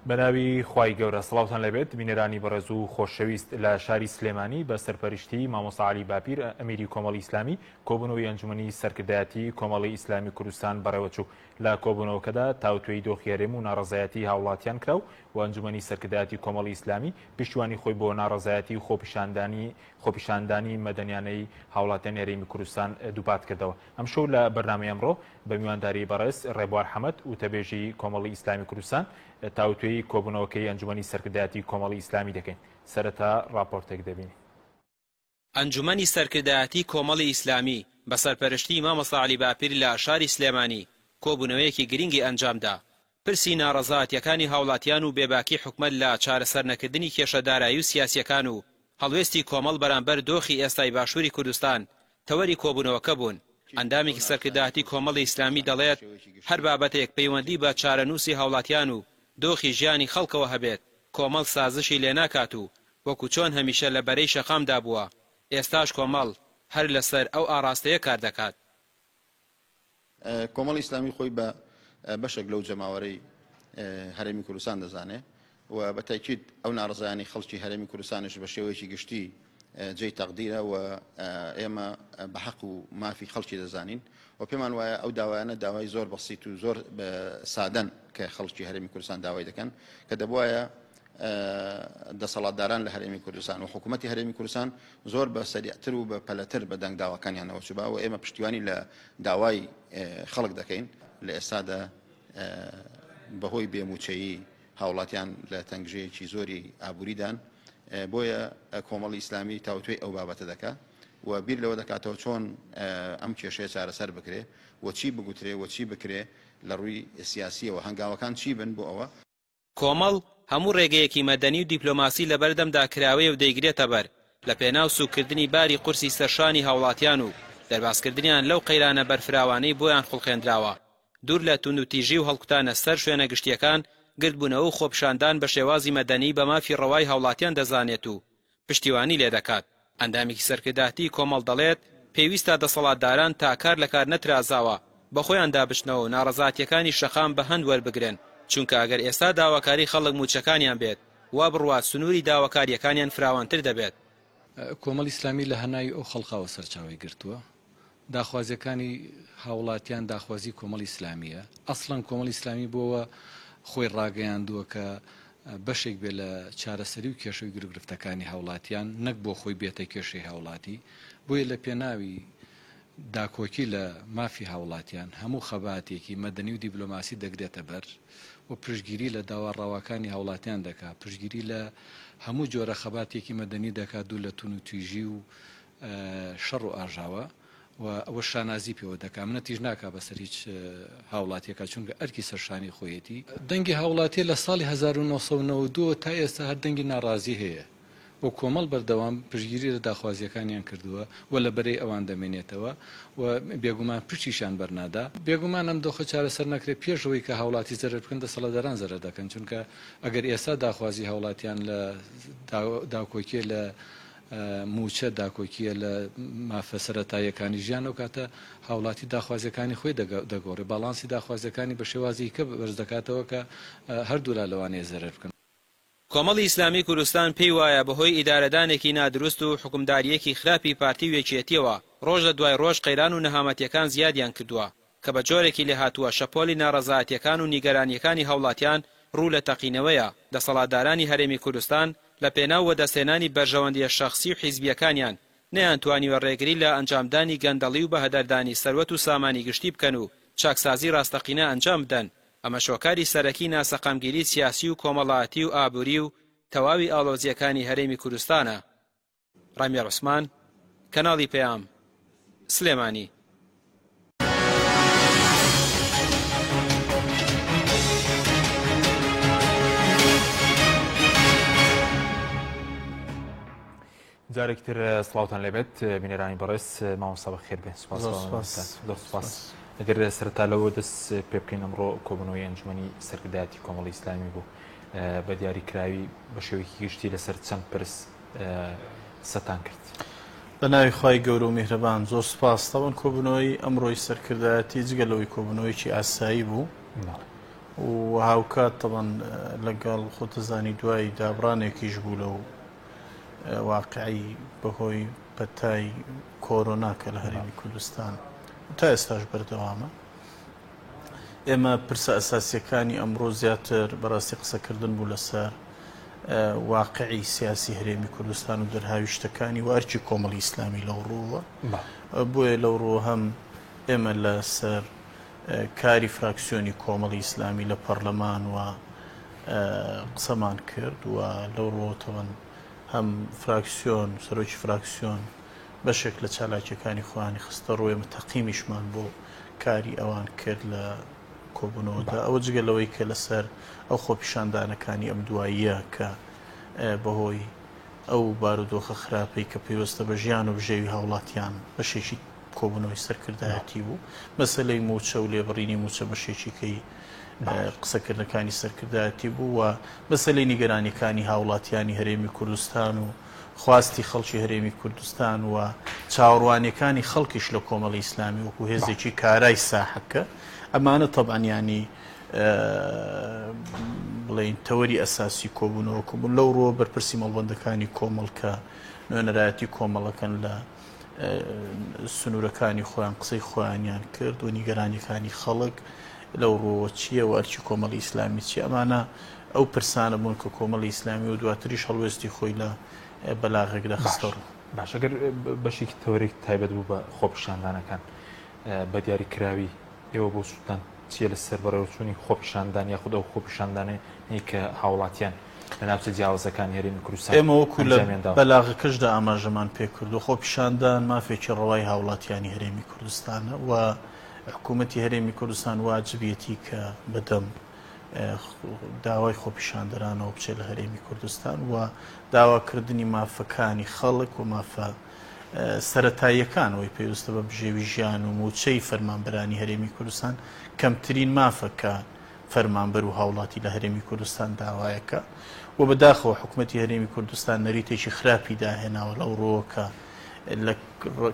بەناوی خوای گەورە سڵاوتان لێبێت بینەرانی بەڕێز و خۆشەویست لە شاری سلێمانی بە سەرپەرشتی مامۆستا عەلی باپیر ئەمیری کۆمەڵی ئیسلامی کۆبوونەوەی ئەنجومەنی سەرکردایەتی کۆمەڵی ئیسلامی کوردستان بەڕێوەچوو لە کۆبوونەوەکەدا تاوتوێی دۆخی هەرێم و ناڕەزایەتی هاوڵاتیان کرا و ئەنجومەنی سەرکردایەتی کۆمەڵی ئیسلامی پشتیوانی خۆی بۆ ناڕەزایەتی و خۆپیشاندانی خۆپیشاندانی مەدەنیانەی هاوڵاتیانی هەرێمی کوردستان دووپات کردەوە. ئەمشەو لە بەرنامەی ئەمڕۆ بە میوانداری بەڕێز ڕێبوار حەمەد وتەبێژی کۆمەڵی ئیسلامی کوردستان تاوتوێی کۆبوونەوەکەی ئەنجومەنی سەرکردایەتی کۆمەڵی ئیسلامی دەکەین. سەرەتا ڕاپۆرتێک دەبینین. ئەنجومەنی سەرکردایەتی کۆمەڵی ئیسلامی بە سەرپەرشتیی مامۆستا عەلی باپیر لە شاری سلێمانی کۆبوونەوەیەکی گرنگی ئەنجامدا، پرسی ناڕەزایەتییەکانی هاوڵاتیان و بێباکی حکومەت لە چارەسەرنەکردنی کێشە دارایی و سیاسییەکان و هەڵوێستی کۆمەڵ بەرامبەر دۆخی ئێستای باشووری کوردستان تەوەری کۆبوونەوەکە بوون. ئەندامێکی سەرکردایەتی کۆمەڵی ئیسلامی دەڵێت، هەر بابەتێک پەیوەندی بە چارەنووسی هاوڵاتیان و دۆخی ژیانی خەڵکەوە هەبێت، کۆمەڵ سازشی لێناکات و وەکو چۆن هەمیشە لە بەرەی شەقامدا بووە، ئێستاش کۆمەڵ هەر لەسەر ئەو ئاڕاستەیە کار دەکات. کۆمەڵی ئیسلامی خۆی بە بەشێک لەو جەماوەرەی هەرێمی کوردستان دەزانێ و بە تاکید ئەو ناڕزایانی خەڵکی هەرێمی کوردستانش بە شێوەیەکی گشتی جێی تەقدیرە و ئێمە بە حەق و مافی خەڵکی دەزانین و پێمان وایە ئەو داوایانە داوای زۆر بەسیت و زۆر سادەن کە خەڵکی هەرێمی کوردستان داوای دەکەن کە دەبواە دەسەڵاتداران لە هەرێمی کوردستان و حکوومەتی هەرێمی کوردستان زۆر بە سەریعتر و بە پەلەتر بە دەنگ داواکانیانەوە چوبا و ئێمە پشتیوانی لە داوای خەڵک دەکەین لە ئێستادا بەهۆی بێموچەیی هاوڵاتیان لە تەنگژەیەکی زۆری ئابووریدان بۆیە کۆمەڵی ئیسلامی تاوتوێی ئەو بابەتە دەکا و بیر لەوە دەکاتەوە چۆن ئەم کێشەیە چارەسەر بکرێ و چی بگوترێ و چی بکرێ لە ڕووی سیاسیەوە هەنگاوەکان چی بن بۆ ئەوە. کۆمەڵ هەموو ڕێگەیەکی مەدەنی و دیپلۆماسی لەبەردەمدا کراوەیە و دەیگرێتەبەر لەپێناو سووککردنی باری قورسی سەرشانی هاوڵاتیان و دەربازکردنیان لەو قەیرانە بەرفراوانەی بۆیان خوڵقێندراوە. دوور لە توندوتیژی و هەڵکوتانە سەر شوێنە گشتییەکان، گردبوونەوە و خۆپیشاندان بە شێوازی مەدەنی بە مافی ڕەوای هاوڵاتیان دەزانێت و پشتیوانی لێدەکات. ئەندامێکی سەرکردایەتیی کۆمەڵ دەڵێت، پێویستە دەسەڵاتداران تا کار لە کار نەترازاوە، بەخۆیاندا بچنەوە و ناڕەزاتییەکانی شەقام بە هەند وەربگرن، چونکە ئەگەر ئێستا داواکاری خەڵک مووچەکانیان بێت، وا بڕوات سنووری داواکارییەکانیان فراوانتر دەبێت. کۆمەڵی ئیسلامی لە هەناوی ئەو خەڵقەوە سەرچاوەی گرتووە. داخوازیەکانی هاوڵاتیان داخوازی کۆمەڵی ئیسلامیە، ئەسڵەن کۆمەڵی ئیسلامی بۆوە خۆی ڕاگەیاندووە کە بەشێک بێ لە چارەسەری و کێشەو گیروگرفتەکانی هاوڵاتیان نەک بۆ خۆی بێتە کێشەی هاوڵاتی، بۆیە لە پێناوی داکۆکی لە مافی هاوڵاتیان هەموو خەباتێکی مەدەنی و دیبلۆماسی دەگرێتە بەر و پشتگیری لە داوا ڕەواکانی هاوڵاتیان دەکا، پشتگیری لە هەموو جۆرە خەباتێکی مەدەنی دەکا دوور لە تونوتیژی و شەڕ و ئاژاوە و ئەوەش شانازی پێوە دەکا، منەتیش ناکا بەسەر هیچ هاوڵاتیەکا چونکە ئەرکی سەرشانی خۆیەتی. دەنگی هاوڵاتی لە ساڵی 1992 ەوە تا ئێستا هەر دەنگی ناڕازی هەیە و کۆمەڵ بەردەوام پشتگیری لە داخوازیەکانیان کردووە و لە بەرەی ئەوان دەمێنێتەوە و بێگومان پشتیشیان بەرنادا. بێگومان ئەم دۆخە چارەسەر نەکرێت پێش ئەوەی کە هاوڵاتی زەرەر بکەن دەسەڵاتداران زەرەر دەکەن چونکە ئەگەر ئێستا داخوازی هاوڵاتیان لە داکۆکیە لە مووچە داکۆکییە لە مافە سەرەتاییەکانی ژیان، ئەو کاتە هاوڵاتی داخوازییەکانی خۆی دەگۆڕێ، باڵانسی داخوازییەکانی بە شێوازی کە بەرز دەکاتەوە کە هەردوولا لەوانەیە زەرەر بکەن. کۆمەڵی ئیسلامیی کوردستان پێی وایە بەهۆی ئیدارەدانێکی نادروست و حوکمدارییەکی خراپی پارتی و یەکێتییەوە ڕۆژ لە دوای ڕۆژ قەیران و نەهامەتییەکان زیادیان کردووە کە بە جۆرێکی لێهاتووە شەپۆلی ناڕەزایەتییەکان و نیگەرانییەکانی هاوڵاتیان ڕوو لە تەقینەوەیە، دەسەڵاتدارانی هەرێمی کوردستان لە پێناو وەدەستهێنانی بەرژەوەندییە شەخسی و حیزبییەکانیان نەیانتوانیوە ڕێگری لە ئەنجامدانی گەندەڵی و بەهەدەردانی سەروەت و سامانی گشتی بکەن و چاکسازی ڕاستەقینە ئەنجام بدەن، ئەمەش هۆکاری سەرەکی ناسەقامگیری سیاسی و کۆمەڵایەتی و ئابووری و تەواوی ئاڵۆزییەکانی هەرێمی کوردستانە. ڕامیار عوسمان، کەناڵی پەیام، سلێمانی. جارێکی تر سڵاوتان لێبێت بینەرانی بەڕێز مامۆستا بەخێر بێن سپاس زۆر سپاس ئەگەر سەرەتا لەوە دەست پێ بکەین ئەمڕۆ کۆبوونەوەی ئەنجومەنی سەرکردایەتی کۆمەڵی ئیسلامی بوو بە دیاری کراوی بە شێوەیەکی گشتی لەسەر چەند پرس قسەتان کرد. بە ناوی خوای گەورە و میهرەبان زۆر سوپاس. تەبعەن کۆبوونەوەی ئەمڕۆی سەرکردایەتی جگە لەوەی کۆبوونەوەیەکی ئاسایی بوو. و هاوکات تەبەن لەگەڵ خۆتەزانی دوای دابڕانێکیش بوو لەو واقعی بەهۆی پەتای کۆرۆنا کە لە هەرێمی کوردستان تا ئێستاش بەردەوامە. ئێمە پرسە ئەساسیەکانی ئەمڕۆ زیاتر بەڕاستی قسەکردن بوو لەسەر واقعی سیاسی هەرێمی کوردستان و دەرهاویشتەکانی و ئەرکی کۆمەڵی ئیسلامی لەو ڕووە بۆیە لەو ڕووە هەم ئێمە لەسەر کاری فراکسیۆنی کۆمەڵی ئیسلامی لە پەرلەمان و قسەمان کرد و لەو ڕووەتەوەن هەم فراکسیۆن سەرۆکی فراکسیۆن بەشێک لە چالاکیەکانی خۆیانی خستە ڕوو، ئێمە تەقیمیشمان بۆ کاری ئەوان کرد لە کۆبوونەوەدا، ئەوە جگە لەوەی کە لەسەر ئەو خۆپیشاندانەکانی ئەم دواییە کە بەهۆی ئەو بارودۆخە خراپەی کە پەیوەستە بە ژیان و بژێوی هاوڵاتیان بەشێکی کۆبوونەوەی سەرکردایەتی بوو، مەسەلەی مووچە و لێبڕینی مووچە بەشێکی کەی قسەکردنەکانی سەرکردایەتی بوو و مەسەلەی نیگەرانیەکانی هاوڵاتیانی هەرێمی کوردستان و خواستی خەڵکی هەرێمی کوردستان و چاوەڕوانیەکانی خەڵکیش لە کۆمەڵی ئیسلامی وەکو هێزێکی کارای ساحەکە ئەمانە تەبعەن یانی بڵێین تەوەری ئەساسی کۆبوونەوەکە بوون لەو ڕووە بەرپرسی مەڵبەندەکانی کۆمەڵ کە نوێنەرایەتی کۆمەڵەکەن لە سنوورەکانی خۆیان قسەی خۆیانیان کرد و نیگەرانیەکانی خەڵک لەو ڕووەوە چییە و ئەرکی کۆمەڵی ئیسلامی چییە ئەمانە ئەو پرسانە بوون کە کۆمەڵی ئیسلامی و دواتریش هەڵوێستی خۆی لە بەلاغێکدا خستە ڕوو. باشە گەر بەشێکی تەوەرێکی تایبەت بوو بە خۆپیشاندانەکان بە دیاری کراوی ئێوە بۆچوونتان چییە لەسەر بەڕێوەچوونی خۆپیشاندان یاخود ئەو خۆپیشاندانەی کە هاوڵاتیان لە ناوچە جیاوازەکانی هەرێمی کوردستان ئێمە وەکو لە ئەنجامیان داوە؟ بەلاغەکەشدا ئاماژەمان پێکردووە خۆپیشاندان مافێکی ڕەوای هاوڵاتیانی هەرێمی کوردستانە و حکوومەتی هەرێمی کوردستان واجبیەتی کە بەدەم داوای خۆپیشاندەرانەوە بچێت لە هەرێمی کوردستان و داواکردنی مافەکانی خەڵک و مافە سەتاییەکان ئەوەی پێویستە بە بژێوی ژیان و موچەی فەرمانبەرانی هەرێمی کوردستان کەمترین مافە کە فەرمانبەر و هاوڵاتی لە هەرێمی کوردستان داوایەکە و بەداخەوە حکوومەتی هەرێمی کوردستان نەریتێکی خراپی داهێناوە لەو ڕۆکە لە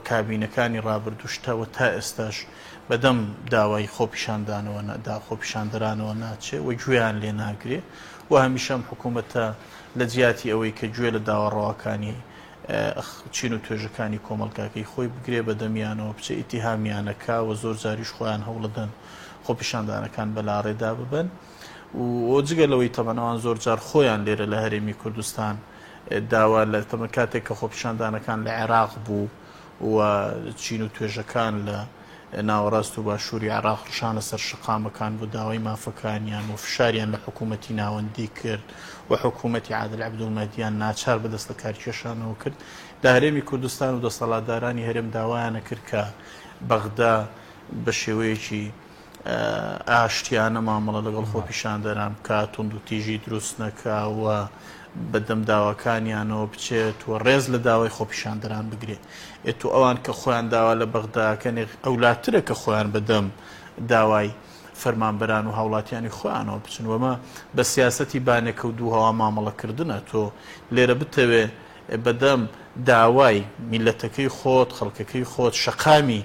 کابینەکانی ڕابردووش تاوە تا ئێستاش بەدەم داوای خۆپیشاندانەوە دا خۆپیشاندەرانەوە ناچێ و گوێیان لێ ناگرێ و هەمیشە ئەم حکوومەتە لە جیاتی ئەوەی کە گوێ لە داوا ڕەواکانی چین و توێژەکانی کۆمەڵگاکەی خۆی بگرێ بەدەمیانەوە بچێ ئیتیهامیانەکا و زۆر جاریش خۆیان هەوڵەدەن خۆپیشاندانەکان بەلاڕێدا ببەن و جگە لەوەی تەبەن ئەوان زۆر جار خۆیان لێرە لە هەرێمی کوردستان داوا لە تەمە کاتێک کە خۆپیشاندانەکان لە عێراق بوو و چین و توێژەکان لە ناوەڕاست و باشووری عێراق ڕشانە سەر شەقامەکان بۆ داوای مافەکانیان و فشاریان لە حکوومەتی ناوەندی کرد و حکوومەتی عادل عەبدولمەهدیان ناچار بە دەست لەکارکێشانەوە کرد لە هەرێمی کوردستان و دەسەڵاتدارانی هەرێم داوایانە کرد کە بەغدا بە شێوەیەکی ئاشتیانە مامەڵە لەگەڵ خۆپیشاندەران بکا، توندوتیژی دروست نەکا و بە دەم داواکانیانەوە بچێت و ڕێز لە داوای خۆپیشاندەران بگرێ. ئێ تۆ ئەوان کە خۆیان داوا لە بەغدا ئەکەن ئەولاترە کە خۆیان بە دەم داوای فەرمانبەران و هاوڵاتیانی خۆیانەوە بچن و ئەمە بە سیاسەتی بانێکە و دووهەوا مامەڵەکردنە. تۆ لێرە بتەوێ بە دەم داوای میللەتەکەی خۆت، خەڵکەکەی خۆت، شەقامی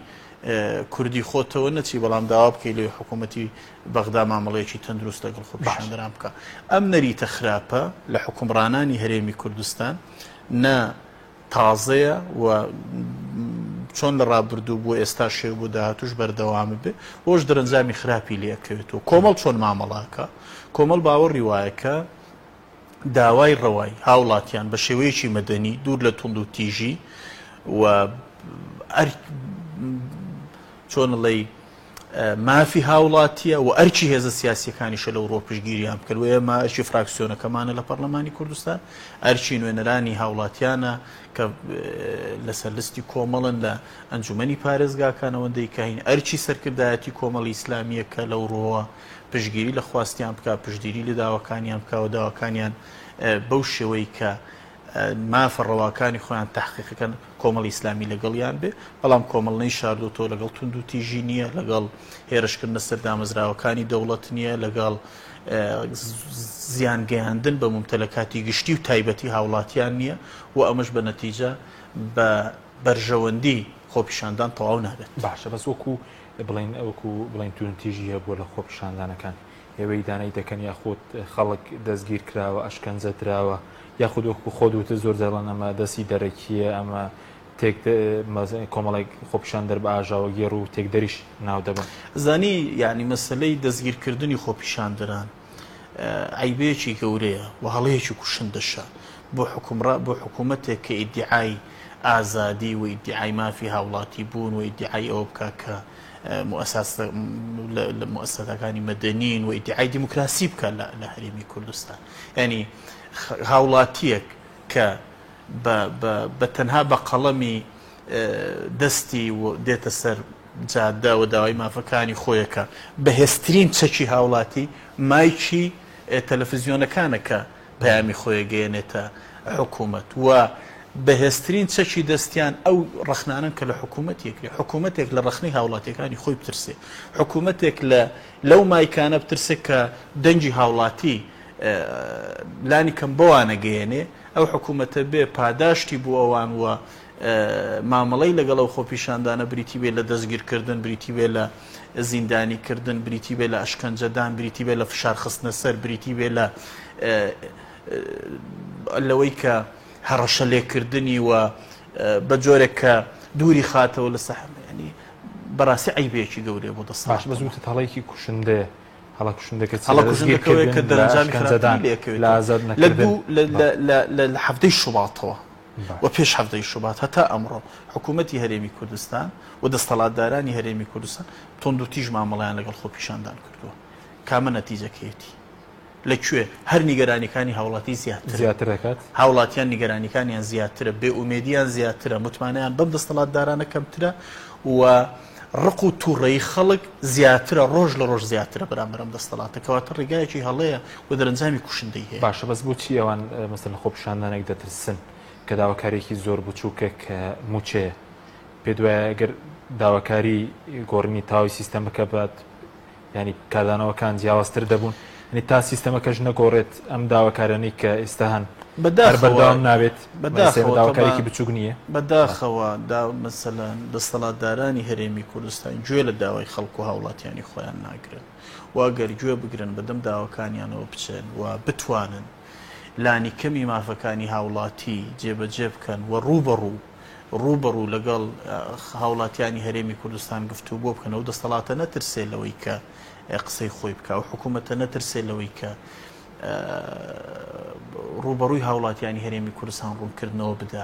کوردی خۆتەوە نەچی بەڵام داوا بکەی لەوێ حکوومەتی بەغدا مامەڵەیەکی تەندروست لەگەڵ خۆپیشاندەران بکا. ئەم نەریتە خراپە لە حوکمڕانانی هەرێمی کوردستان نە تازەیە و چۆن لە ڕابردوو بوو ئێستاش هەیە و بۆ داهاتووش بەردەوام بێ بۆش دەرەنجامی خراپی لێ ئەکەوێتەوە. کۆمەڵ چۆن مامەڵە ئەکا؟ کۆمەڵ باوەڕی وایە کە داوای ڕەوای هاوڵاتیان بە شێوەیەکی مەدەنی دوور لە توندوتیژی و چۆن ڵێی مافی هاوڵاتیە و ئەرکی هێزە سیاسیەکانیشە لەو ڕۆ پشگیریان بکەن و ئێمە ئەرکی فراکسیۆنەکەمانە لە پەرلەمانی کوردستان ئەرکی نوێنەرانی هاوڵاتیانە کە لەسەر لستی کۆمەڵن لە ئەنجومەنی پارێزگاکان ئەوەندەی کە هین ئەرکی سەرکردایەتی کۆمەڵی ئیسلامیە کە لەو ڕۆوە پشتگیری لە خواستیان بکا، پشتگیری لە داواکانیان بکا و داواکانیان بەو شێوەی کە مافە ڕەواکانی خۆیان تەحقیقەکەن کۆمەڵی ئیسلامی لەگەڵیان بێ، بەڵام کۆمەڵ نەیشاردۆتەوە لەگەڵ توندوتیژی نییە، لەگەڵ هێرشکردنە سەر دامەزراوەکانی دەوڵەت نییە، لەگەڵ زیان گەیاندن بە مومتەلەکاتی گشتی و تایبەتی هاوڵاتیان نییە و ئەمەش بە نەتیجە بە بەرژەوەندی خۆپیشاندان تەواو نابێت. باشە بەس وەکو بڵێین وەکو بڵێین توندوتیژی هەبووە لە خۆپیشاندانەکان. ئێوە ئیدانەی دەکەن یاخود خەڵک دەستگیر کراوە ئەشکەنجە دراوە یاخود وەکو خۆت وتت زۆر جار دەڵێن ئەمە دەستی دەرەکییە ئەمە تێک کۆمەڵێک خۆپیشاندەر بە ئاژاوەگێڕ و تێکدەریش ناو دەبەن. زانی یانی مەسەلەی دەستگیرکردنی خۆپیشاندەران عەیبەیەکی گەورەیە و هەڵەیەکی کوشندەشە بۆ حکومڕا بۆ حکوومەتێک کە ئیدیعای ئازادی و ئیدیعای مافی هاوڵاتی بوون و ئیدیعای ئەوە بکا کە موئەسەسەکانی مەدەنین و ئیدیعای دیموکراسی بکا لە هەرێمی کوردستان یانی هاوڵاتیەک کە بە تەنها بە قەڵەمی دەستی و دێتە سەر جادە و داوای مافەکانی خۆیەکە بەهێزترین چەکی هاوڵاتی مایکی تەلەفزیۆنەکانە کە پەیامی خۆی گەیەنێتە حکوومەت و بەهێزترین چەکی دەستیان ئەو ڕەخنانەن کە لە حکوومەت یەکرێ. حکوومەتێک لە ڕەخنەی هاوڵاتیەکانی خۆی بترسێ، حکوومەتێک لە لەو مایکانە بترسێ کە دەنگی هاوڵاتی لانی کەم بەوانە گەیەنێ، ئەو حکوومەتە بێ پاداشتی بۆ ئەوان و مامەڵەی لەگەڵ ئەو خۆپیشاندانە بریتی بێ لە دەستگیرکردن، بریتی بێ لە زیندانی کردن، بریتی بێ لە ئەشکەنجەدان، بریتی بێ لە فشار خستنە سەر، بریتی بێ لە لەوەی کە هەڕەشە لێکردنی و بە جۆرێک کە دووری خاتەوە لە سەحم ینی بەڕاستی عیبێکی گەورەیە بۆ دەسەڵات. باش بەس وتت هەڵەیەکی کوشندەیە هەڵە کوشندەکە چییە؟ هەڵە کوشندەکەوەیە کە دەرەنجامی خراپتری لێکەوێتەوە. لە ئازاد نەکردن. لە دوو لە حەڤدەی شوباتەوە و پێش حەڤدەی شوبات هەتا ئەمڕۆ حکوومەتی هەرێمی کوردستان و دەستەڵاتدارانی هەرێمی کوردستان توندوتیژ مامەڵەیان لەگەڵ خۆپیشاندان کردووە. کامە نەتیجەکەیەتی؟ لە کوێ هەر نیگەرانیەکانی هاوڵاتی زیاترن. زیاتر دەکات. هاوڵاتیان نیگەرانیەکانیان زیاترە، بێ ئومێدیان زیاترە، متمانەیان بەم دەستەڵاتدارانە کەمترە و ڕق و توڕەیی خەڵک زیاترە، ڕۆژ لە ڕۆژ زیاترە بەرامبەر ئەم دەستەڵاتە، کەواتە ڕێگایەکی هەڵەیە و دەرەنجامی کوشندەی هەیە. باشە بەس بۆچی ئەوان مەسەلەن خۆپیشاندانێک دەترسن کە داواکاریەکی زۆر بچوکە کە موچەیە؟ پێت وایە گەر داواکاری گۆڕینی تەواوی سیستەمەکە بات یانی کاردانەوەکان جیاوازتر دەبوون یانی تا سیستەمەکەش نەگۆڕێت ئەم داواکارانەی کە ئێستا هەن هەر بەردەوام نابێت بەداخەوە داواکارێکی بچوک نییە بەداخەوە دا مەسەلەن دەستەڵاتدارانی هەرێمی کوردستان گوێ لە داوای خەڵک و هاوڵاتیانی خۆیان ناگرن و ئەگەر گوێ بگرن بەدەم داواکانیانەوە بچن و بتوانن لانیکەمی مافەکانی هاوڵاتی جێبەجێ بکەن و ڕووبەڕوو ڕووبەڕوو لەگەڵ هاوڵاتیانی هەرێمی کوردستان گفتوگۆ بکەن، ئەو دەستەڵاتە نەترسێ لەوەی کە قسەی خۆی بکا، ئەو حکوومەتە نەترسێ لەوەی کە ڕووبەڕووی هاوڵاتیانی هەرێمی کوردستان ڕوونکردنەوە بدا.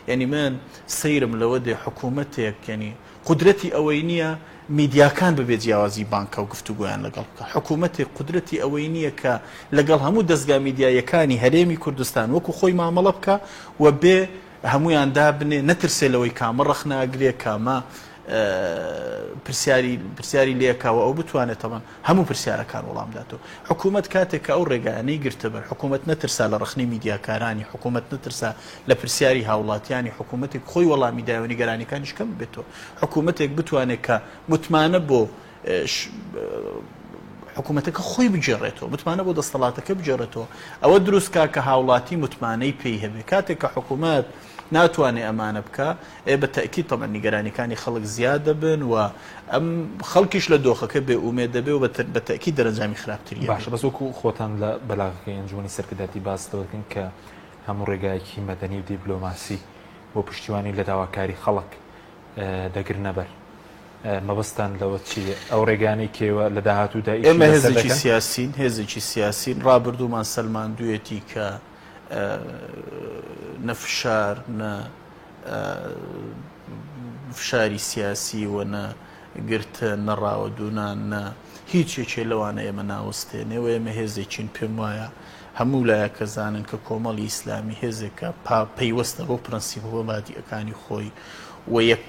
یعنی من سەیرم لەوە دێ حکوومەتێک یعنی قودرەتی ئەوەی نییە میدیاکان بەبێ جیاوازی بانکە و گفتوگۆیان لەگەڵ بکا. حکوومەتێک قودرەتی ئەوەی نییە کە لەگەڵ هەموو دەزگا میدیاییەکانی هەرێمی کوردستان وەکو خۆی مامەڵە بکا و بێ هەموویان دابنێ، نەترسێ لەوەی کامە ڕەخنە ئەگرێ، کامە پرسیاری پرسیاری لێ کا و ئەو بتوانێت تەبەن هەموو پرسیارەکان وەڵام داتەوە. حکوومەت کاتێک کە ئەو ڕێگایانەی گرتە بەر، حکوومەت نەترسا لە ڕەخنەی میدیاکارانی، حکوومەت نەترسا لە پرسیاری هاوڵاتیانی، حکوومەتێک خۆی وەڵامی دایەوە نیگەرانیەکانیش کەم ببێتەوە. حکوومەتێک بتوانێت کە متمانە بۆ حکوومەتەکە خۆی بگێڕێتەوە، متمانە بۆ دەستەڵاتەکە بگێڕێتەوە، ئەوە دروست کا کە هاوڵاتی متمانەی پێی هەبێ. کاتێک کە حکوومەت ناتوانێ ئەمانە بکا، ئێ بە تەئکید تەبعەن نیگەرانیەکانی خەڵک زیاد دەبن و ئەم خەڵکیش لە دۆخەکە بێ ئومێد دەبێ و بە تەئکید دەرەنجامی خراپتری ئەبێ. باشە بەس وەکوو خۆتان لە بەلاغەکەی ئەنجومەنی سەرکردایەتی باس لەوە دەکەن کە هەموو ڕێگایەکی مەدەنی و دیبلۆماسی بۆ پشتیوانی لە داواکاری خەڵک دەگرنە بەر. مەبەستتان لەوە چییە؟ ئەو ڕێگانەی کێوە لە داهاتوودا ئیشی ئێمە لەسەر هێزێکی دەکەن؟ سیاسین، هێزێکی سیاسین، ڕابردوومان سەلماندوویەتی کە نە فشار، نە فشاری سیاسی و نە گرتن، نە ڕاوەدوونان، نە هیچ یەکێ لەوانە ئێمە ناوەستێنێ و ئێمە هێزێکین پێم وایە هەموو لایەک ئەزانن کە کۆمەڵی ئیسلامی هێزێکە پەیوەستە بەو پرەنسیپ و مەبادیئەکانی خۆی و یەک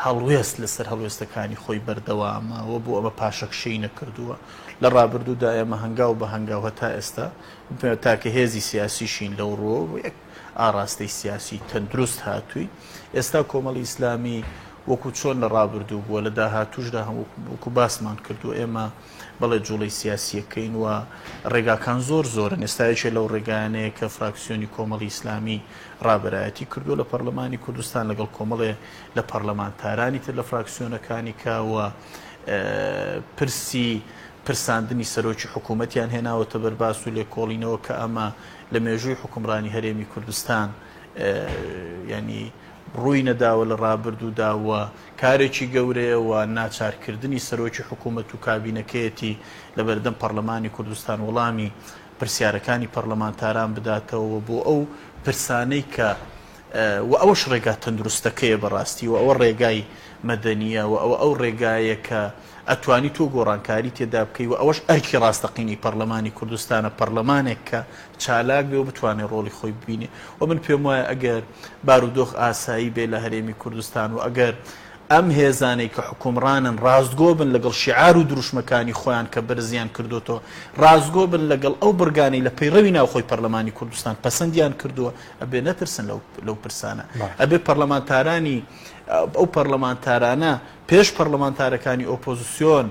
هەڵوێست لەسەر هەڵوێستەکانی خۆی بەردەوامە و بۆ ئەمە پاشەکشەی نەکردووە. لە ڕابردوودا ئێمە هەنگاو بە هەنگاو هەتا ئێستا تاکە هێزی سیاسیشین لەو ڕووەوە بۆ یەک ئاڕاستەی سیاسی تەندروست هاتووین. ئێستا کۆمەڵی ئیسلامی وەکو چۆن لە ڕابردوو بووە لە داهاتووشدا هەم وەکو باسمان کردووە ئێمە بەڵێ جوڵەی سیاسیەکەین و ڕێگاکان زۆر زۆرن ئێستا یەکێ لەو ڕێگایانەیە کە فراکسیۆنی کۆمەڵی ئیسلامی ڕابەرایەتی کردووە لە پەرلەمانی کوردستان لەگەڵ کۆمەڵێ لە پەرلەمانتارانی تر لە فراکسیۆنەکانی کە و پرسی. پرساندنی سەرۆکی حکوومەتیان هێناوەتە بەر باس و لێکۆڵینەوە کە ئەمە لە مێژووی حوکمڕانی هەرێمی کوردستان یانی ڕووی نەداوە لە ڕابردوودا و کارێکی گەورەیە و ناچارکردنی سەرۆکی حکوومەت و کابینەکەیەتی لە بەردەم پەڕلەمانی کوردستان وەڵامی پرسیارەکانی پەڕلەمانتاران بداتەوە بۆ ئەو پرسانەی کە و ئەوەش ڕێگا تەندروستەکەیە بەڕاستی و ئەوە ڕێگای مەدەنییە و ئەوە ئەو ڕێگایە کە ئەتوانی تۆ گۆڕانکاری تێدا بکەی و ئەوەش ئەرکی ڕاستەقینەی پەڕلەمانی کوردستانە، پەڕلەمانێک کە چالاک بێ و بتوانێ ڕۆڵی خۆی ببینێ و من پێم وایە ئەگەر بارودۆخ ئاسایی بێ لە هەرێمی کوردستان و ئەگەر ئەم هێزانەی کە حوکمڕانن ڕاستگۆ بن لەگەڵ شیعار و دروشمەکانی خۆیان کە بەرزیان کردۆتەوە، ڕاستگۆ بن لەگەڵ ئەو بڕگانەی لە پەیڕەوی ناوخۆی پەڕلەمانی کوردستان پەسەندیان کردووە، ئەبێ نەترسن لەو لەو پرسانە. ئەبێ پەڕلەمانتارانی ئەو پەڕلەمانتارانە پێش پەڕلەمانتارەکانی ئۆپۆزسیۆن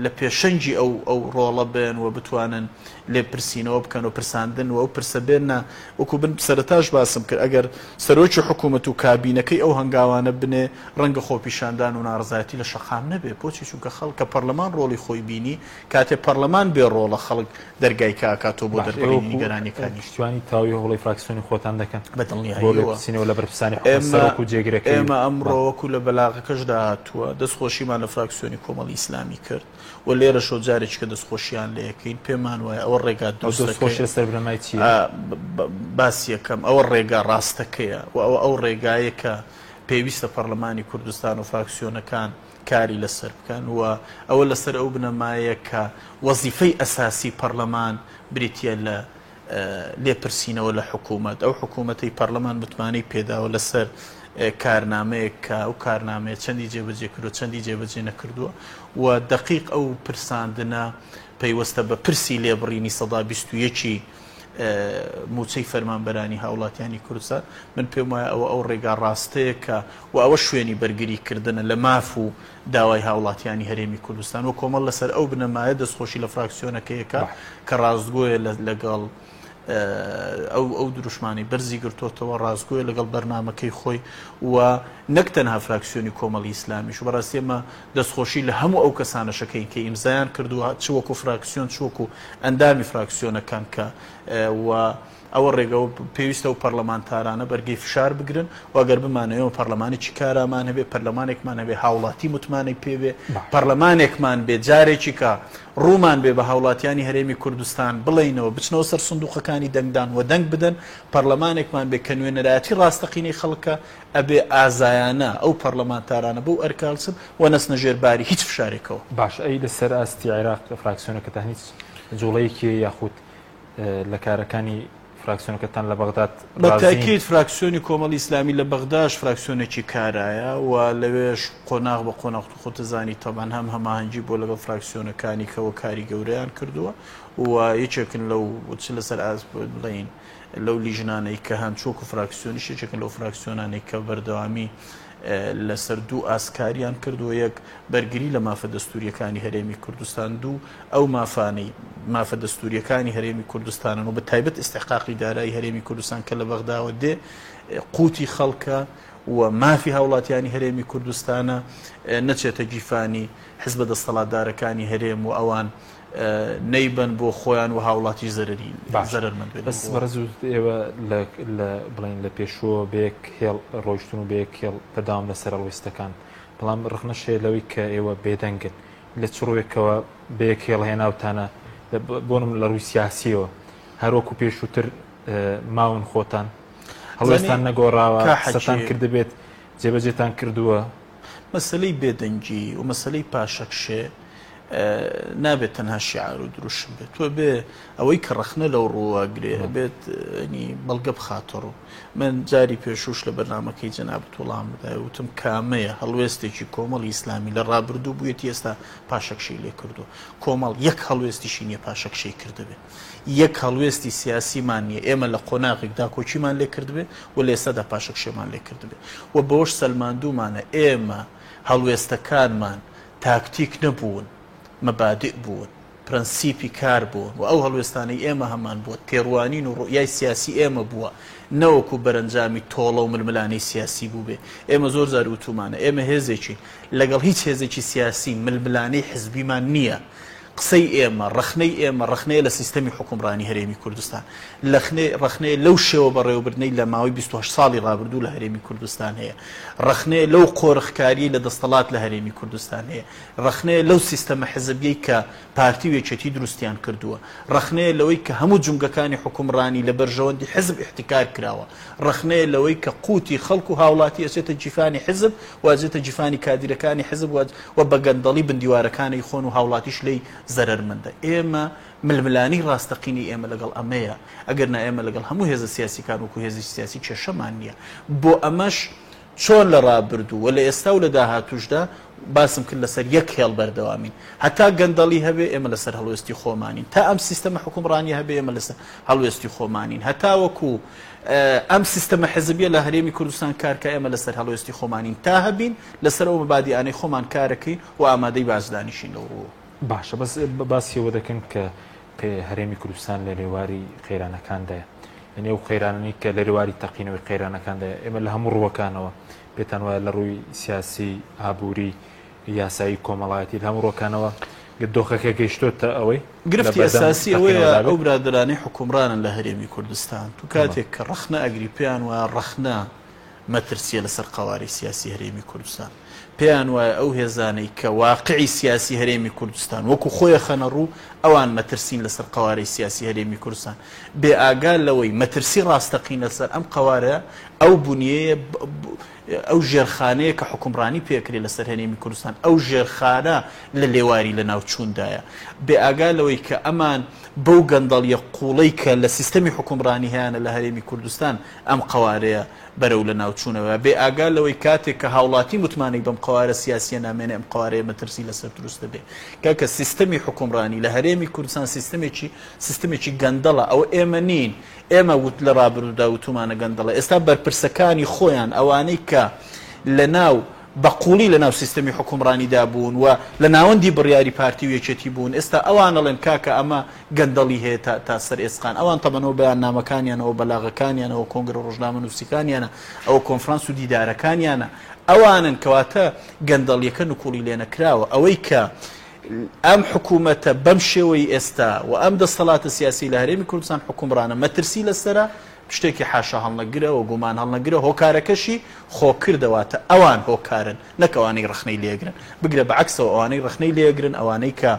لە پێشەنگی ئەو ئەو ڕۆڵە بن و بتوانن لێپرسینەوە بکەن و پرساندن و ئەو پرسە بێننە وەکو بن سەرەتاش باسم کرد ئەگەر سەرۆکی حکوومەت و کابینەکەی ئەو هەنگاوانە بنێ ڕەنگە خۆپیشاندان و ناڕەزایەتی لە شەقام نەبێ بۆچی چونکە خەڵک کە پەڕلەمان ڕۆڵی خۆی بینی کاتێ پەڕلەمان بێ ڕۆڵە خەڵک دەرگای کە ئەکاتەوە بۆ باش ئێوە دەربڕینی وەکو نیگەرانیەکانی. پشتیوانی تەواوی هەوڵی فراکسیۆنی خۆتان دەکەن بە بۆ دڵنیاییەوە لێپرسینەوە لە بەرپرسانی حکومەت ئێمە سەرۆک و جێگرەکەی و ئێمە ئەمڕۆ بەڵێ. وەکو لە بەلاغەکەشدا هاتووە دەستخۆشیمان لە فراکسیۆنی کۆمەڵی ئیسلامی کرد و لێرەشەوە جارێکی کە دەستخۆشیان لێ ئەکەین پێمان وایە ئەوە ڕێگا ئەو دەستخۆشیە دروستەکەیە لەسەر بنەمای چییە؟ باسی ئەکەم ئەوە ڕێگا ڕاستەکەیە و ئەوە ئەو ڕێگایە کە پێویستە پەڕلەمانی کوردستان و فراکسیۆنەکان کاری لەسەر بکەن و ئەوە لەسەر ئەو بنەمایە کە وەزیفەی ئەساسی پەڕلەمان بریتییە لە لێپرسینەوە لە حکوومەت، ئەو حکوومەتەی پەڕلەمان متمانەی پێداوە لەسەر کارنامەیەک کە ئەو کارنامەیە چەندی جێبەجێ کردووە چەندی جێبەجێ نەکردووە و دەقیق ئەو پرساندنە پەیوەستە بە پرسی لێبڕینی 21% مووچەی فەرمانبەرانی هاوڵاتیانی کوردستان، من پێم وایە ئەوە ئەو ڕێگا ڕاستەیە کە و ئەوە شوێنی بەرگری کردنە لە ماف و داوای هاوڵاتیانی هەرێمی کوردستان و کۆمەڵ لەسەر ئەو بنەمایە دەستخۆشی لە فراکسیۆنەکەی ئەکا کە ڕاستگۆیە لەگەڵ ئەو ئەو دروشمانەی بەرزی گرتۆتەوە، ڕاستگۆیە لەگەڵ بەرنامەکەی خۆی و نەک تەنها فراکسیۆنی کۆمەڵی ئیسلامیش و بەڕاستی ئێمە دەستخۆشی لە هەموو ئەو کەسانەش ئەکەین کە ئیمزایان کردووە چ وەکو فراکسیۆن چ وەکو ئەندامی فراکسیۆنەکان کە و ئەوە ڕێگە و پێویستە ئەو پەرلەمانتارانە بەرگەی فشار بگرن و ئەگەر بمانەوێ ئێمە پەرلەمانێکی کارامان هەبێ پەرلەمانێکمان هەبێ هاوڵاتی متمانەی پێ بێ پەرلەمانێکمان بێ جارێکی کە ڕوومان بێ بە هاوڵاتیانی هەرێمی کوردستان بڵێینەوە بچنەوە سەر سندوقەکانی دەنگدان و دەنگ بدەن پەرلەمانێکمان بێ کە نوێنەرایەتی ڕاستەقینەی خەڵکە ئەبێ ئازایانە ئەو پەرلەمانتارانە بەو ئەرکە هەڵسن و نەچنە ژێر باری هیچ فشارێکەوە. باشە ئەی لەسەر ئاستی عێراق فراکسیۆنەکەتان هیچ جوڵەیەکی هەیە یاخود لە کارەکانی فراکسیۆنەکەتان لە بەغداد بە ڕازین؟ تەئکید فراکسیۆنی کۆمەڵی ئیسلامی لە بەغداش فراکسیۆنێکی کارایە و لەوێش قۆناغ بە قۆناغ تۆ خۆت دەزانی تەبعەن هەم هەماهەنگی بووە لەگەڵ فراکسیۆنەکانی کەوە کاری گەورەیان کردووە و یەکێکن لەو چ لەسەر ئاست بڵێین لەو لیژنانەی کە هەن چۆک و فراکسیۆنیش یەکێکن لەو فراکسیۆنانەی کە بەردەوامی لەسەر دوو ئاست کاریان کردووە، یەک بەرگری لە مافە دەستوورییەکانی هەرێمی کوردستان، دوو ئەو مافانەی مافە دەستوورییەکانی هەرێمی کوردستانن و بە تایبەت ئیستحقاقی دارایی هەرێمی کوردستان کە لە بەغداوە دێ قوتی خەڵکە و مافی هاوڵاتیانی هەرێمی کوردستانە نەچێتە گیرفانی حزبە دەستەڵاتدارەکانی هەرێم و ئەوان نەیبەن بۆ خۆیان و هاوڵاتیش زەرەری باشە زەرەرمەند بێت بەس لەو ڕووەوە. بەڕێز وتت ئێوە لە لە بڵێین لە پێشووەوە بە یەک هێڵ ڕۆیشتوون و بە یەک هێڵ بەردەوام لەسەر هەڵوێستەکان بەڵام ڕەخنەش هەیە لەوەی کە ئێوە بێدەنگن لە چ ڕووێکەوە بە یەک هێڵ هێناوتانە بۆ نموونە لە ڕووی سیاسیەوە هەر وەکو پێشووتر ماون خۆتان هەڵوێستان زانی نەگۆڕاوە کا قسەتان حەکی کردبێت جێبەجێتان کردووە؟ مەسەلەی بێدەنگی و مەسەلەی پاشەکشێ نابێت تەنها شیعار و دروشم بێت تۆ بێ ئەوەی کە ڕەخنە لەو ڕووە گرێ بێت ینی بەڵگە بخاتە ڕوو من جاری پێشوش لە بەرنمەکەی جەنابت وەڵام بدای وتم کامەیە هەڵوێستێکی کۆمەڵی ئیسلامی لە ڕابردوو بوویەتی ئێستا پاشەکشەی لێ کردو کۆمەڵ یەک هەڵوێستیشی نییە پاشەکشەی کردبێ یەک هەڵوێستی سیاسیمان نییە ئێمە لە قۆناغێک داکۆکیمان لێ کردبێ و لە ئێستادا پاشەکشێمان لێ کردبێ و بەوەش سەلماندوومانە ئێمە هەڵوێستەکانمان تاکتیک نەبوون، مەبادیء بوون، پرەنسیپی کار بوون و ئەو هەڵوێستانەی ئێمە هەمان بووە، تێڕوانین و ڕوئیای سیاسی ئێمە بووە. نەوەکو بەرەنجامی تۆڵە و ململانێی سیاسی بووبێ. ئێمە زۆر جار وتوومانە ئێمە هێزێکین لەگەڵ هیچ هێزێکی سیاسی ململانێی حزبیمان نییە. قسەی ئێمە، ڕەخنەی ئێمە، ڕەخنەیە لە سیستەمی حوکمڕانی هەرێمی کوردستان. لەخنەی، ڕەخنەیە لەو شێوە بەڕێوەبردنەی لە ماوەی 28 ساڵی ڕابردوو لە هەرێمی کوردستان هەیە. ڕەخنەیە لەو قۆرخکاریەی لە دەستەڵات لە هەرێمی کوردستان هەیە. ڕەخنەیە لەو سیستەمە حزبیەی کە پارتی و یەکێتی دروستیان کردووە. ڕەخنەیە لەوەی کە هەموو جومگەکانی حوکمڕانی لە بەرژەوەندی حزب ئیحتیکار کراوە. ڕەخنەیە لەوەی کە قوتی خەڵک و هاوڵاتی ئەچێتە گیفانی حزب و ئەچێتە گیفانی کادیرەکانی حزب و و بە گەندەڵی بن دیوارەکان ئەیخۆن و هاوڵاتیش لێی زەرەرمەندە. ئێمە ململانێی ڕاستەقینەی ئێمە لەگەڵ ئەمەیە. ئەگەرنا ئێمە لەگەڵ هەموو هێزە سیاسیەکان وەکو هێزێکی سیاسی کێشەمان نیە. بۆ ئەمەش چۆن لە ڕابردوو و لە ئێستا و لە داهاتووشدا باسم کرد لەسەر یەک هێڵ بەردەوامین. هەتا گەندەڵی هەبێ ئێمە لەسەر هەڵوێستی خۆمانین. تا ئەم سیستەمە حوکمڕانیە هەبێ ئێمە لەسەر هەڵوێستی خۆمانین. هەتاوەکو ئەم سیستەمە حزبیە لە هەرێمی کوردستان کارکا ئێمە لەسەر هەڵوێستی خۆمانین. تا هەبین لەسەر ئەو مەبادیئانەی خۆمان کارەکەین و ئامادەی باجدانیشین لەو ڕووەوە. باشە بەس باسی ئەوە دەکەن کە هەرێمی کوردستان لە لێواری قەیرانەکاندایە. یەعنی ئەو قەیرانەی کە لە لێواری تەقینەوەی قەیرانەکاندایە ئێمە لە هەموو ڕووەکانەوە پێتان وایە لە ڕووی سیاسی، ئابووری، یاسایی، کۆمەڵایەتی لە هەموو ڕووەکانەوە دۆخەکە گەیشتۆتە ئەوەی لە گرفتی بەردەم ئەساسی ئەوەیە تەقینەوەدا ئەو بێت؟ برادەرانەی حوکمڕانن لە هەرێمی کوردستان تو کاتێک کە ڕەخنە ئەگری پێیان وایە ڕەخنە مەترسیە لەسەر قەوارەی سیاسی هەرێمی کوردستان. پێیان وایە ئەو هێزانەی کە واقعی سیاسی هەرێمی کوردستان وەکو خۆی ئەخەنە ڕوو، ئەوان مەترسین لەسەر قەوارەی سیاسی هەرێمی کوردستان. بێ ئاگا لەوەی مەترسی ڕاستەقینە لەسەر ئەم قەوارەیە ئەو بونیەیە، ئەو ژێرخانەیە کە حوکمڕانی پێ ئەکرێ لەسەر هەرێمی کوردستان، ئەو ژێرخانە لە لێواری لەناوچووندایە. بێ ئاگا لەوەی کە ئەمان بەو گەندەڵیە قووڵەی کە لە سیستەمی حوکمڕانی هەیانە لە هەرێمی کوردستان، ئەم قەوارەیە بەرەو لەناوچوونەوە، بێ ئاگا لەوەی کاتێک کە هاوڵاتی متمانەی بەم قەوارە سیاسیە نامێنێ ئەم قەوارەیە مەترسی لەسەر دروست دەبێ. کاکە سیستەمی حوکمڕانی لە هەرێمی کوردستان سیستەمێکی سیستمێکی گەندەڵە، ئەوە ئێمە نین، ئێمە وت لە ڕابردوودا وتومانە گەندەڵە، ئێستا بەرپرسەکانی خۆیان ئەوانەی کە لەناو بە قوڵی لەناو سیستەمی حوکمڕانیدا بوون و لە ناوەندی بڕیاری پارتی و یەکێتی بوون ئێستا ئەوان ئەڵێن کاکە ئەمە گەندەڵی هەیە تا تا سەر ئێسقان ئەوان تەبەن ئەوە بەیاننامەکانیانە ئەوە بەلاغەکانیانە ئەوە کۆنگرە ڕۆژنامەنووسیکانیانە ئەوە کۆنفرانس و دیدارەکانیانە ئەوانن کەواتە گەندەڵیەکە نکوڵی لێنەکراوە ئەوەی کە ئەم حکوومەتە بەم شێوەی ئێستا و ئەم دەستەڵاتە سیاسی لە هەرێمی کوردستان حکومڕانە مەترسی لەسەرە شتێکی حاشا هەڵنەگرە و گومان هەڵنەگرە هۆکارەکەشی خۆکردە واتە ئەوان هۆکارن نەک ئەوانەی ڕەخنەی لێگرن، بگرە بە عەکسەوە ئەوانەی ڕەخنەی لێگرن، ئەوانەی کە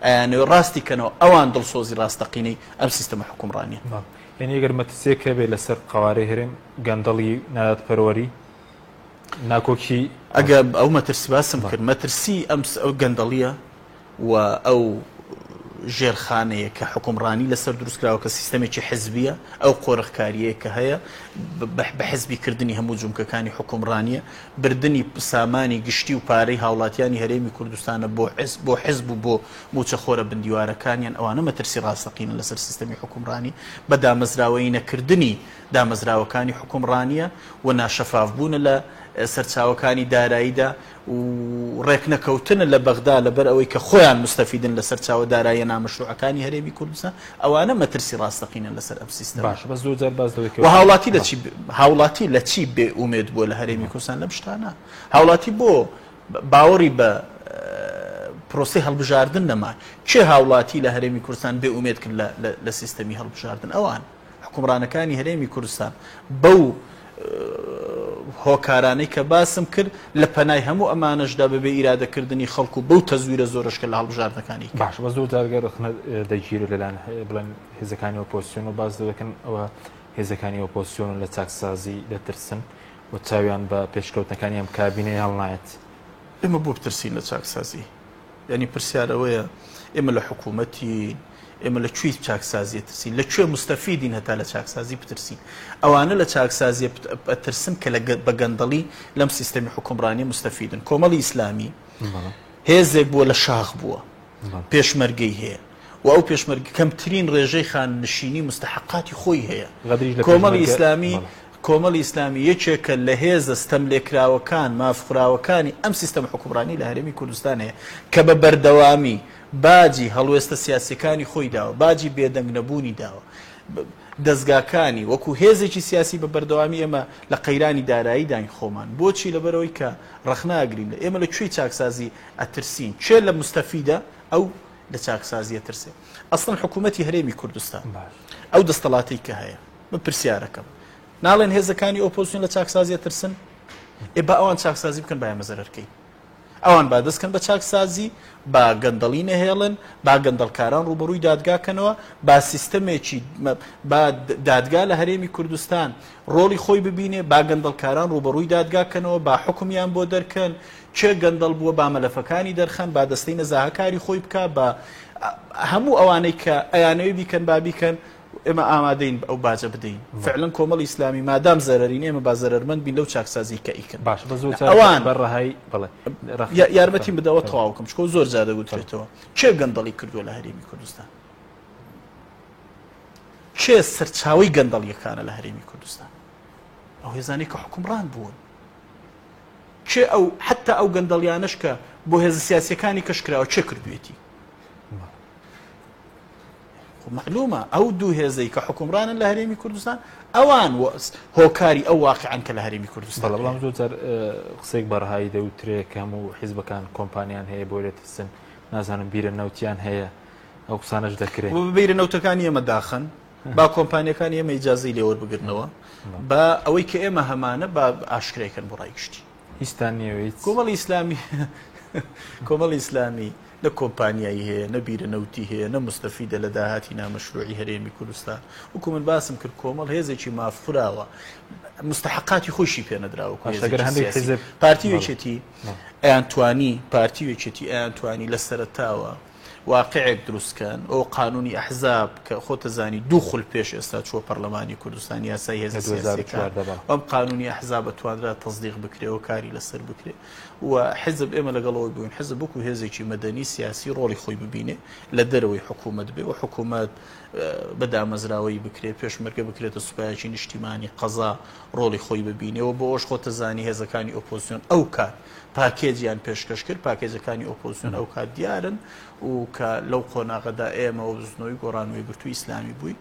ئەیانەوێ ڕاستی کەنەوە، ئەوان دڵسۆزی ڕاستەقینەی ئەم سیستەمە حوکمڕانیەن. بەڵێ. یانی ئەگەر مەترسییەک هەبێ لەسەر قەوارەی هەرێم، گەندەڵی، نادادپەروەری، ناکۆکی. ئەگە ئەو مەترسی باسم کرد، مەترسی ئەم گەندەڵییە و ئەو ژێرخانەیە کە حوکمڕانی لەسەر دروستکراوە کە سیستەمێکی حزبیە، ئەو قۆرخکاریەیە کە هەیە بە حزبی کردنی هەموو جومکەکانی حوکمڕانیە، بردنی سامانی گشتی و پارەی هاوڵاتیانی هەرێمی کوردستانە بۆ حزب بۆ حزب و بۆ موچەخۆرە بندیوارەکانیان، ئەوانە مەترسی ڕاستەقینە لەسەر سیستەمی حوکمڕانی، بە دامەزراوەیی نەکردنی دامەزراوەکانی حوکمڕانیە و ناشەفاف بوونە لە سەرچاوەکانی داراییدا. و ڕێکنەکەوتنە لە بەغدا لەبەر ئەوەی کە خۆیان موستەفیدن لە سەرچاوە داراییە نامەشروعەکانی هەرێمی کوردستان، ئەوانە مەترسی ڕاستەقینەن لەسەر ئەم سیستەمە. باشە بەس زۆر جار باس لەوەی و هاوڵاتی لە چی هاوڵاتی لە چی بێ ئومێد بووە لە هەرێمی کوردستان لەم شتانە؟ هاوڵاتی بۆ باوەڕی بە پرۆسەی هەڵبژاردن نەما؟ کێ هاوڵاتی لە هەرێمی کوردستان بێ ئومێد کرد لە سیستەمی هەڵبژاردن؟ ئەوان. حوکمڕانەکانی هەرێمی کوردستان بەو هۆکارانەی کە باسم کرد لە پەنای هەموو ئەمانەشدا بە بێ ئیرادەکردنی خەڵک و بەو تەزویرە زۆرەش کە لە هەڵبژاردنەکانی کرد. باشە بەس زۆر جار گەر ڕەخنە دەگیرێت لەلایەن بڵێن هێزەکانی ئۆپۆزسیۆن و باس دەکەن ئەوە هێزەکانی ئۆپۆزسیۆن لە چاکسازی دەترسن و چاویان بە پێشکەوتنەکانی ئەم کابینەیە هەڵنایەت. ئێمە بۆ بترسین لە چاکسازی؟ یانی پرسیار ئەوەیە ئێمە لە حکوومەتین، ئێمە لە کوێی چاکسازی ئەترسین؟ لە کوێ موستەفیدین هەتا لە چاکسازی بترسین؟ ئەوانە لە چاکسازی ئەترسن کە بە گەندەڵی لەم سیستەمی حوکمڕانیە موستەفیدن. کۆمەڵی ئیسلامی هێزێک بووە لە شاخ بووە، پێشمەرگەی هەیە و ئەو پێشمەرگە کەمترین ڕێژەی خانەنشینی موستەحەقاتی خۆی هەیە. کۆمەڵی ئیسلامی کۆمەڵی ئیسلامی یەکێکە لە هێزە ستەملێکراوەکان، مافخوراوەکانی ئەم سیستەمە حوکمڕانی لە هەرێمی کوردستان هەیە کە بە بەردەوامی باجی هەڵوێستە سیاسیەکانی خۆی داوە، باجی بێدەنگ نەبوونی داوە. دەزگاکانی وەکو هێزێکی سیاسی بە بەردەوامی ئێمە لە قەیرانی دارایی داین خۆمان بۆچی لەبەرەوەی کە ڕەخنە ئەگرین لە ئێمە لە کوێی چاکسازی ئەترسین کێ لە مستەفیدە ئەو لە چاکسازی ئەترسێ ئەسڵەن حکوومەتی هەرێمی کوردستان ئەو دەستەڵاتەی کە هەیە من پرسیارەکەم ناڵێن هێزەکانی ئۆپۆزیسیۆن لە چاکسازی ئەترسن ئێ با ئەوان چاکسازی بکەن با ئێمە زەرەرکەین ئەوان با دەست کەن بە چاکسازی، با گەندەڵی نەهێڵن، با گەندەڵکاران ڕووبەڕووی دادگا کەنەوە، با سیستەمێکی با دادگا لە هەرێمی کوردستان ڕۆڵی خۆی ببینێ، با گەندەڵکاران ڕووبەڕووی دادگا کەنەوە، با حوکمیان بۆ دەرکەن، کێ گەندەڵ بووە با مەلەفەکانی دەرخەن، با دەستەی نەزاهە کاری خۆی بکا، با هەموو ئەوانەی کە ئەیانەوێ بیکەن با بیکەن. ئێمە ئامادەین ئەو باجە بدەین فعلەن کۆمەڵی ئیسلامی مادام زەرەرین ئێمە با زەرەرمەند بین لەو چاکسازی کە ئیکەن باش بە زۆر ئەوان بە ڕەهای بەڵێ یارمەتیم بدەوە تەواوکەم چکۆ زۆر جار دەگوترێتەوە کێ گەندەڵی کردووە لە هەرێمی کوردستان کێ سەرچاوەی گەندەڵیەکانە لە هەرێمی کوردستان ئەو هێزانەی کە حکومڕان بوون کێ ئەو حتا ئەو گەندەڵیانش کە بۆ هێزە سیاسەکانی کەشکراوە چێ کردوێتی خۆ مەعلومە ئەو دوو هێزەی کە حوکمڕانن لە هەرێمی کوردستان ئەوان هۆکاری ئەو واقعن کە لە هەرێمی کوردستان بەڵام بەڵام زۆر جار قسەیەک بە ڕەهایی دەوترێ کە هەموو حیزبەکان کۆمپانیان هەیە بۆ لێترسن نازانم بیرە نەوتیان هەیە ئەو قسانەش دەکرێت بیرە نەوتەکانی ئێمە داخن با کۆمپانیەکانی ئێمە ئیجازەی لێوەربگرنەوە با ئەوەی کە ئێمە هەمانە با ئاشکرایکەن بۆ ڕای گشتی هیچتان نییە هیچ کۆمەڵی ئیسلامی کۆمەڵی ئیسلامی نە کۆمپانیایی هەیە نە بیرە نەوتی هەیە نە مستەفیدە لە داهاتی نامەشروعی هەرێمی کوردستان وەکو من باسم کرد کۆمەڵ هێزێکی مافخوراوە مستحقاتی خۆشی پێ نەدراوە پارتی یەکێتی ئەیان توانی پارتی یەکێتی ئەیان توانی لە سەرەتاوە واقعێک دروست کەن ئەو قانونی ئەحزاب کە خۆتەزانی دوو خول پێش ئێستا چووە پەرلەمانی کوردستان یاسای هێزە سیاسیەکان ئەم قانونی ئەحزابە توانرا تەزدیق بکرێ و کاری لەسەر بکرێ و حزب ئێمە لەگەڵ ئەوەی بووین حزب وەکو هێزێکی مەدەنی سیاسی ڕۆڵی خۆی ببینێ لە دەرەوەی حکوومەت بێ و حکوومەت بە دامەزراوەی بکرێ پێشمەرگە بکرێتە سوپایەکی نیشتیمانی قەزا ڕۆڵی خۆی ببینێ و بۆ ئەوش خۆتەزانی هێزەکانی ئۆپۆزیسیۆن ئەو کات پاکێجیان پێشکەش کرد، پاکێجەکانی ئۆپۆزسیۆن ئەو کات دیارن و کە لەو قۆناغەدا ئێمە و بزوتنەوەی گۆڕان و یەکگرتووی ئیسلامی بووین،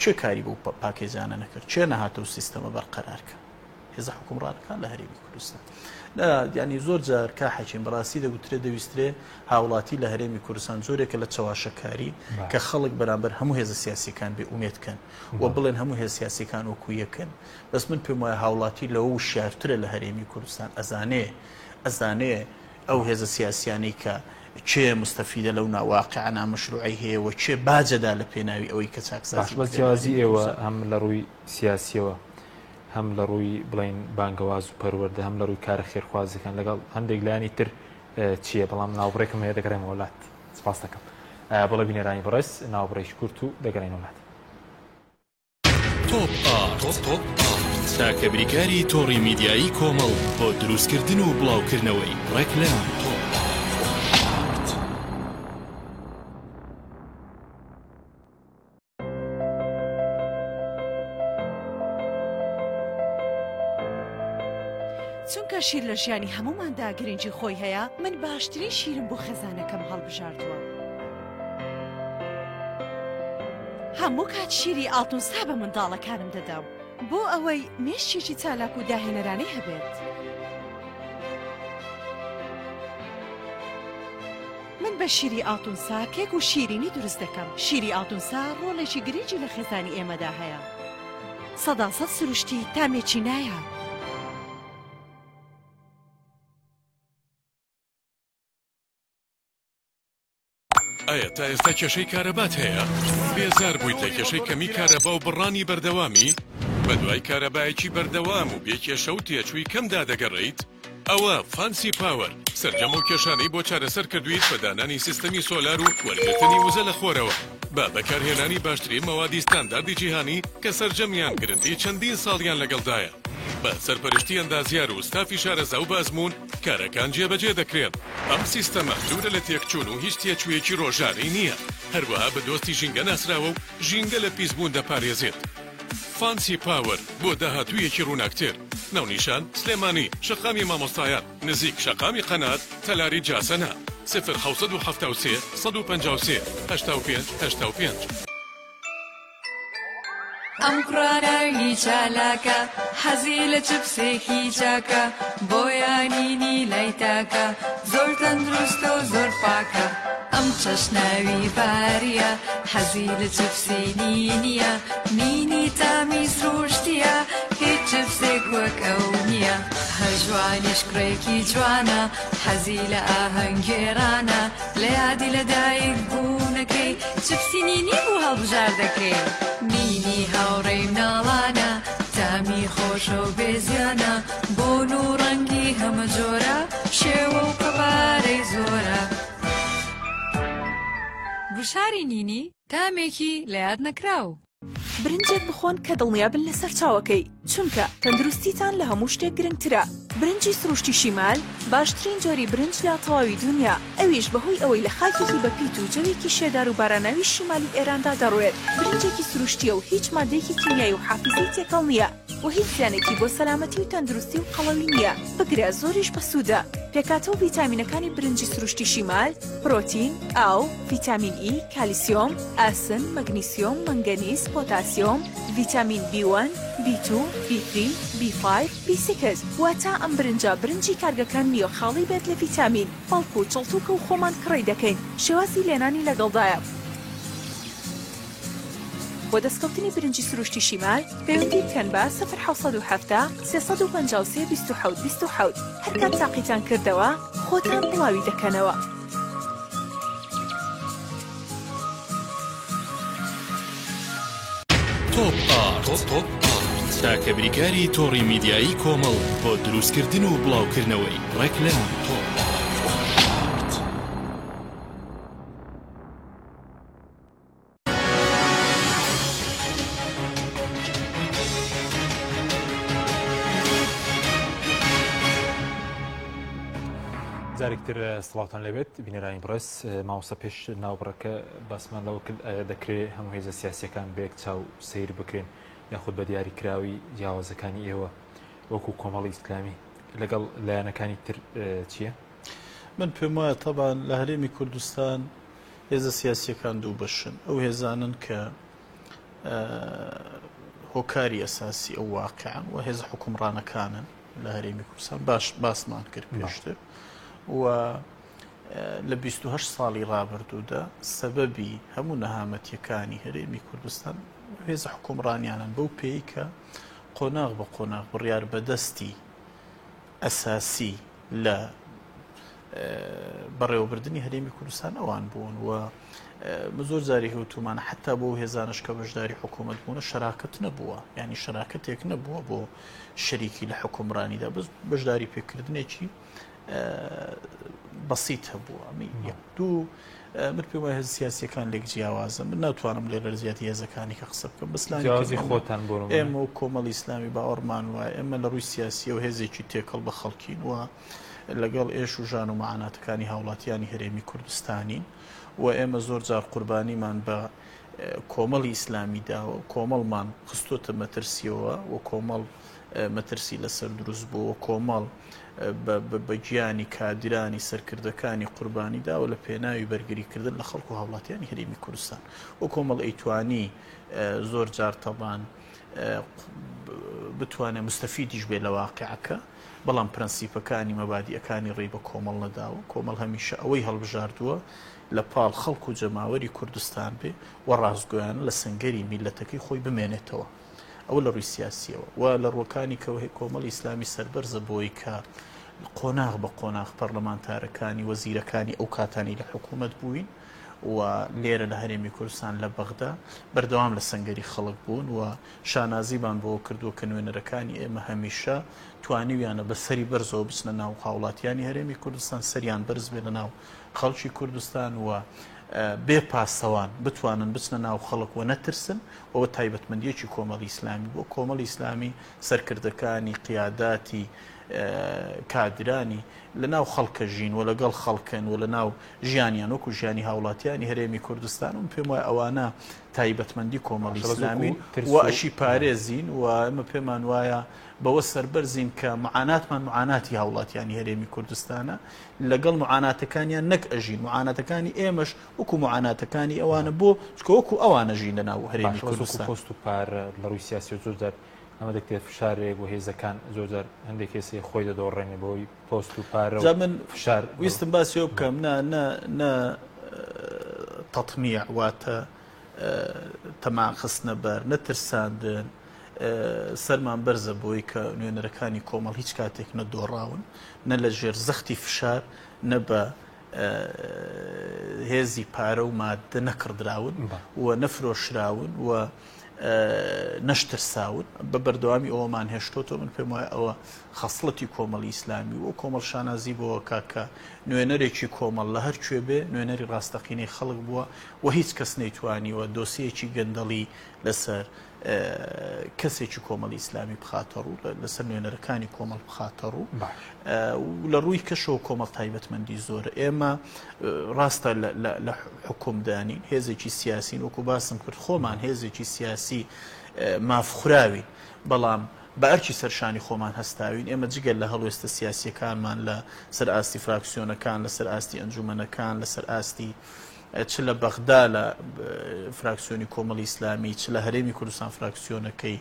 کێ کاری بەو پاکێجانە نەکرد؟ کێ نەهات ئەو سیستەمە بەرقەرار کە؟ هێزە حوکمڕانەکان لە هەرێمی کوردستان. نا یانی زۆر جار کا حەکیم بەڕاستی دەگوترێ دەویسترێ هاوڵاتی لە هەرێمی کوردستان جۆرێکە لە چەواشەکاری کە خەڵک بەرامبەر هەموو هێزە سیاسیەکان بێ ئومێد کەن و بڵێن هەموو هێز سیاسیەکان وەکو یەکن. بەس من پێم وایە هاوڵاتی لەوە وشیارترە لە هەرێمی کوردستان ئەزانێ ئەزانێ ئەو هێزە سیاسیانەی کە کێ مستەفیدە لەو ناواقعە نامەشروعەی هەیە و کێ باجەدا لە پێناوی ئەوەی کە چاکسازی باش بەس جیاوازی ئێوە هەم لە ڕووی سیاسیەوە هەم لە ڕووی بڵین بانگەواز و پەروەردە هەم لە ڕووی کارە خێرخوازیەکان لەگەڵ هەندێک لایەنی تر چییە بەڵام ناوبڕێکم هەیە دەگەڕێمەوە لات سپاس دەکەم بەڵێ بینەرانی بەڕێز ناوبڕێکی کورت و دەگەڕێینەوە لات. تۆپ ئارت تاکە بریکاری تۆڕی میدیایی کۆمەڵ بۆ دروستکردن و بڵاوکردنەوەی ڕێکلام. چونکە شیر لە ژیانی هەمووماندا گرنگی خۆی هەیە، من باشترین شیرم بۆ خێزانەکەم هەڵبژاردووە. هەموو کات شیری ئاڵتونسا بە منداڵەکانم دەدەم بۆ ئەوەی مێشکێکی چالاک و داهێنەرانەی هەبێت. من بە شیری ئاڵتونسا کێک و شیرینی دروست دەکەم. شیری ئاڵتونسا ڕۆڵێکی گرنگی لە خێزانی ئێمەدا هەیە. سەداسەد سروشتی تامێکی نایاب. ئایا تا ئێستا کێشەی کارەبات هەیە؟ بێزار بوویت لە کێشەی کەمی کارەبا و بڕانی بەردەوامی؟ بەدوای کارەبایەکی بەردەوام و بێ کێشە و تێچووی کەمدا دەگەڕێیت؟ ئەوە فانسی پاوەر سەرجەم ئەو کێشانەی بۆ چارەسەر کردوویت بە دانانی سیستەمی سۆلار و وەرگرتنی وزە لە خۆرەوە بە بەکارهێنانی باشترین مەوادی ستانداردی جیهانی کە سەرجەمیان گرنتی چەندین ساڵیان لەگەڵدایە بە سەرپەرشتی ئەندازیار و ستافی شارەزا و بە ئەزموون کارەکان جێبەجێ دەکرێن. ئەم سیستەمە دوورە لە تێکچوون و هیچ تێچوویەکی ڕۆژانەی نییە، هەروەها بە دۆستی ژینگە ناسراوە و ژینگە لە پیسبوون دەپارێزێت. فانسی پاوەر بۆ داهاتوویەکی ڕووناکتر. ناونیشان، سلێمانی، شەقامی مامۆستایان، نزیک شەقامی قەنات، تەلاری جاسەنە. 0773 153 85 85. ئەم کوڕە ناوی چالاکە حەزی لە چپسێکی چاکە بۆیە نینی لای تاکە زۆر تەندروستە و زۆر پاکە. ئەم چەش ناوی باریە حەزی لە چپسی نینیە نینی تامی سروشتیە هیچ چپسێک وەک ئەو نییە. هەژوانیش کوڕێکی جوانە حەزی لە ئاهەنگ گێڕانە لە یادی لە دایک بوونەکەی چپسی نینی بوو هەڵبژاردەکەی. نینی هاوڕێی مناڵانە تامی خۆشە و بێ زیانە بۆن و ڕەنگی هەمە جۆرە شێوە و قەبارەی زۆرە. گوشاری نینی تامێکی لە یاد نەکراو. برنجێک بخۆن کە دڵنیابن لە سەرچاوەکەی، چونکە تەندروستیتان لە هەموو شتێک گرنگترە. برنجی سروشتی شیمال باشترین جۆری برنج لە تەواوی دونیا، ئەویش بەهۆی ئەوەی لە خاکێکی بەپیت و جەوێکی شێدار و باراناوی شیمالی ئێراندا دەڕوێت، برنجێکی سروشتییە و هیچ مادەیەکی کیمیایی و حافیزەی تێکەڵ نییە و هیچ زیانێکی بۆ سەلامەتی و تەندروستی و قەڵەوی نییە، بگرە زۆریش بەسوودە. پێکهاتە و ڤیتامینەکانی برنجی سروشتی شیمال، پرۆتین، ئاو، ڤیتامین ئی، کالیسیۆم، ئاسن، مەگنیسیۆم، مەنگەنیز، پۆتاسیۆم، ڤیتامین بی وەن، بی تو، بی تری، بی فایڤ، بی سیکس، واتە ئەم برنجە برنجی کارگەکان نییە خاڵی بێت لە ڤیتامین، بەڵکو چڵتوکە و خۆمان کڕی دەکەین، شێوازی لێنانی لەگەڵدایە. بۆ دەستکەوتنی برنجی سروشتی شیمال پەیوەندی بکەن بە، 0770 353 27 27، هەرکات تاقیتان کردەوە خۆتان بڵاوی دەکەنەوە. تۆپ ئارت تاکە بریکاری تۆڕی میدیایی کۆمەڵ بۆ دروستکردن و بڵاوکردنەوەی ڕێکلام. تۆپ ئارت. جارێکتر سڵاوتان لێبێت بینەرانی بڕێز مامۆستا پێش ناوبڕەکە باسمان لەوە کرد ئایا دەکرێت هەموو هێزە سیاسیەکان بەیەک چاو سەیر بکرێن یاخود بە دیاریکراوی جیاوازەکانی ئێوە وەکو کۆمەڵی ئیسلامی لەگەڵ لایەنەکانی تر چییە؟ من پێم وایە تەبان لە هەرێمی کوردستان هێزە سیاسییەکان دوو بەشن، ئەو هێزانەن کە هۆکاری ئەساسی ئەو واقعن و هێزە حکومڕانەکانن لە هەرێمی کوردستان باش باسمان کرد پێشتر و لە 28 ساڵی ڕابردوودا سەبەبی هەموو نەهامەتیەکانی هەرێمی کوردستان هێزە حکومڕانیانن بەو پێی کە قۆناغ بە قۆناغ بڕیار بەدەستی ئەساسی لە بەڕێوەبردنی هەرێمی کوردستان ئەوان بوون و زۆر جاری هەوتومانە حتا بۆ هێزانش کە بەشداری حکوومەت بوونە شەراکەت نەبووە ینی شەراکەتێک نەبووە بۆ شەریکی لە حکومڕانیدا بەس بەشداری پێکردنێکی بەسیت هەبووە ئەمە یەک دوو من پێم وایە هێزە سیاسیەکان لێک جیاوازن من ناتوانم لێرە لە جیاتی هێزەکانی کە قسە بکەم بەس لانی جیاوازی کەم خۆتان بۆ نمونە. ئێمە و کۆمەڵی ئیسلامی باوەڕمان وایە ئێمە لە ڕووی سیاسیەوە هێزێکی تێکەڵ بە خەڵکین و لەگەڵ ئێش و ژان و مەعاناتەکانی هاوڵاتیانی هەرێمی کوردستانین و ئێمە زۆر جار قوربانیمان بە کۆمەڵی ئیسلامی داوە کۆمەڵمان خستۆتە مەترسیەوە و کۆمەڵ مەترسی لەسەر دروست بووە و کۆمەڵ بە گیانی کادیرانی سەرکردەکانی قوربانی داوە لە پێناوی بەرگریکردن لە خەڵک و هاوڵاتیانی هەرێمی کوردستان و کۆمەڵ ئەیتوانی زۆر جار تەبان بتوانێت مستەفیدیش بێ لە واقعەکە بەڵام پرەنسیپەکانی مەبادیەکانی ڕێی بە کۆمەڵ نەداوە کۆمەڵ هەمیشە ئەوەی هەڵبژاردووە لە پاڵ خەڵک و جەماوەری کوردستان بێ و ڕاستگۆیانە لە سەنگەری میلەتەکەی خۆی بمێنێتەوە. ئەوە لە ڕووی سیاسیەوە و لە ڕووەکانی کە کۆمەڵی ئیسلامی سەربەرزە بۆی کە قۆناغ بە قۆناغ پەرلەمانتارەکانی وەزیرەکانی ئەو کاتانی لە حکوومەت بووین و لێرە لە هەرێمی کوردستان لە بەغدا بەردەوام لە سەنگەری خەڵک بوون و شانازیمان بەوە کردووە کە نوێنەرەکانی ئێمە هەمیشە توانیویانە بە سەری بەرزەوە بچنە ناو هاوڵاتیانی هەرێمی کوردستان سەریان بەرز بێ لە ناو خەڵکی کوردستان و بێ پاسەوان بتوانن بچنە ناو خەڵک و نەترسن ئەوە تایبەتمەندییەکی کۆمەڵی ئیسلامی بووە، کۆمەڵی ئیسلامی سەرکردەکانی، قیاداتی، کادرانی لە ناو خەڵکە ژین و لەگەڵ خەڵکن و لە ناو ژیانیان وەکو ژیانی هاوڵاتیانی هەرێمی کوردستان و پێم وایە ئەوانە تایبەتمەندی کۆمەڵی ئیسلامین و ئەشی پارێزین و ئێمە پێمان وایە بەوە سەربەرزین کە معاناتمان معاناتی هاوڵاتیانی هەرێمی کوردستانە لەگەڵ معاناتەکانیان نەک ئەژین معاناتەکانی ئێمەش وەکو معاناتەکانی ئەوانە بۆ چکە وەکو ئەوانە ژین لە ناو هەرێمی کوردستان. پۆست و پارە لە ڕووی سیاسی و زۆر جار ئەمە دەکرێت فشارێک و هێزەکان زۆر جار هەندێک کەسێ خۆی دەدۆڕێنێ بەوەی پۆست و پارە جا من فشار ویستم باسی ئەو بکەم نا نا نا تەتمیع واتە تەماع خستنە بەر نە ترساندن سەرمان بەرزە بۆی کە نوێنەرەکانی کۆمەڵ هیچ کاتێک نە دۆڕاون نە لە ژێر زەختی فشار نە بە هێزی پارە و مادە نەکڕدراون و نەفرۆشراون و نەشترساون بە بەردەوامی ئەوەمان هێشتۆتەوە من پێم وایە ئەوە خەسڵەتی کۆمەڵی ئیسلامی و کۆمەڵ شانازی بۆ کاکە نوێنەرێکی کۆمەڵ لە هەر کوێ بێ نوێنەری ڕاستەقینەی خەڵک بووە و هیچ کەس نەیتوانیوە دۆسیەکی گەندەڵی لەسەر کەسێکی کۆمەڵی ئیسلامی بخاتە ڕوو لەسەر نوێنەرەکانی کۆمەڵ بخاتە ڕوو و لە ڕووی کەشەوە کۆمەڵ تایبەتمەندی زۆرە ئێمە ڕاستە لە حکومدانین هێزێکی سیاسین وەکو باسم کرد خۆمان هێزێکی سیاسی مافخراوین بەڵام بە ئەرکی سەرشانی خۆمان هەستاوین ئێمە جگەل لە هەڵوێستە سیاسیەکانمان لە سەر ئاستی فراکسیۆنەکان لەسەر ئاستی ئەنجومەنەکان لەسەر ئاستی چ لە بەغدا لە فراکسیۆنی کۆمەڵی ئیسلامی، چ لە هەرێمی کوردستان فراکسیۆنەکەی،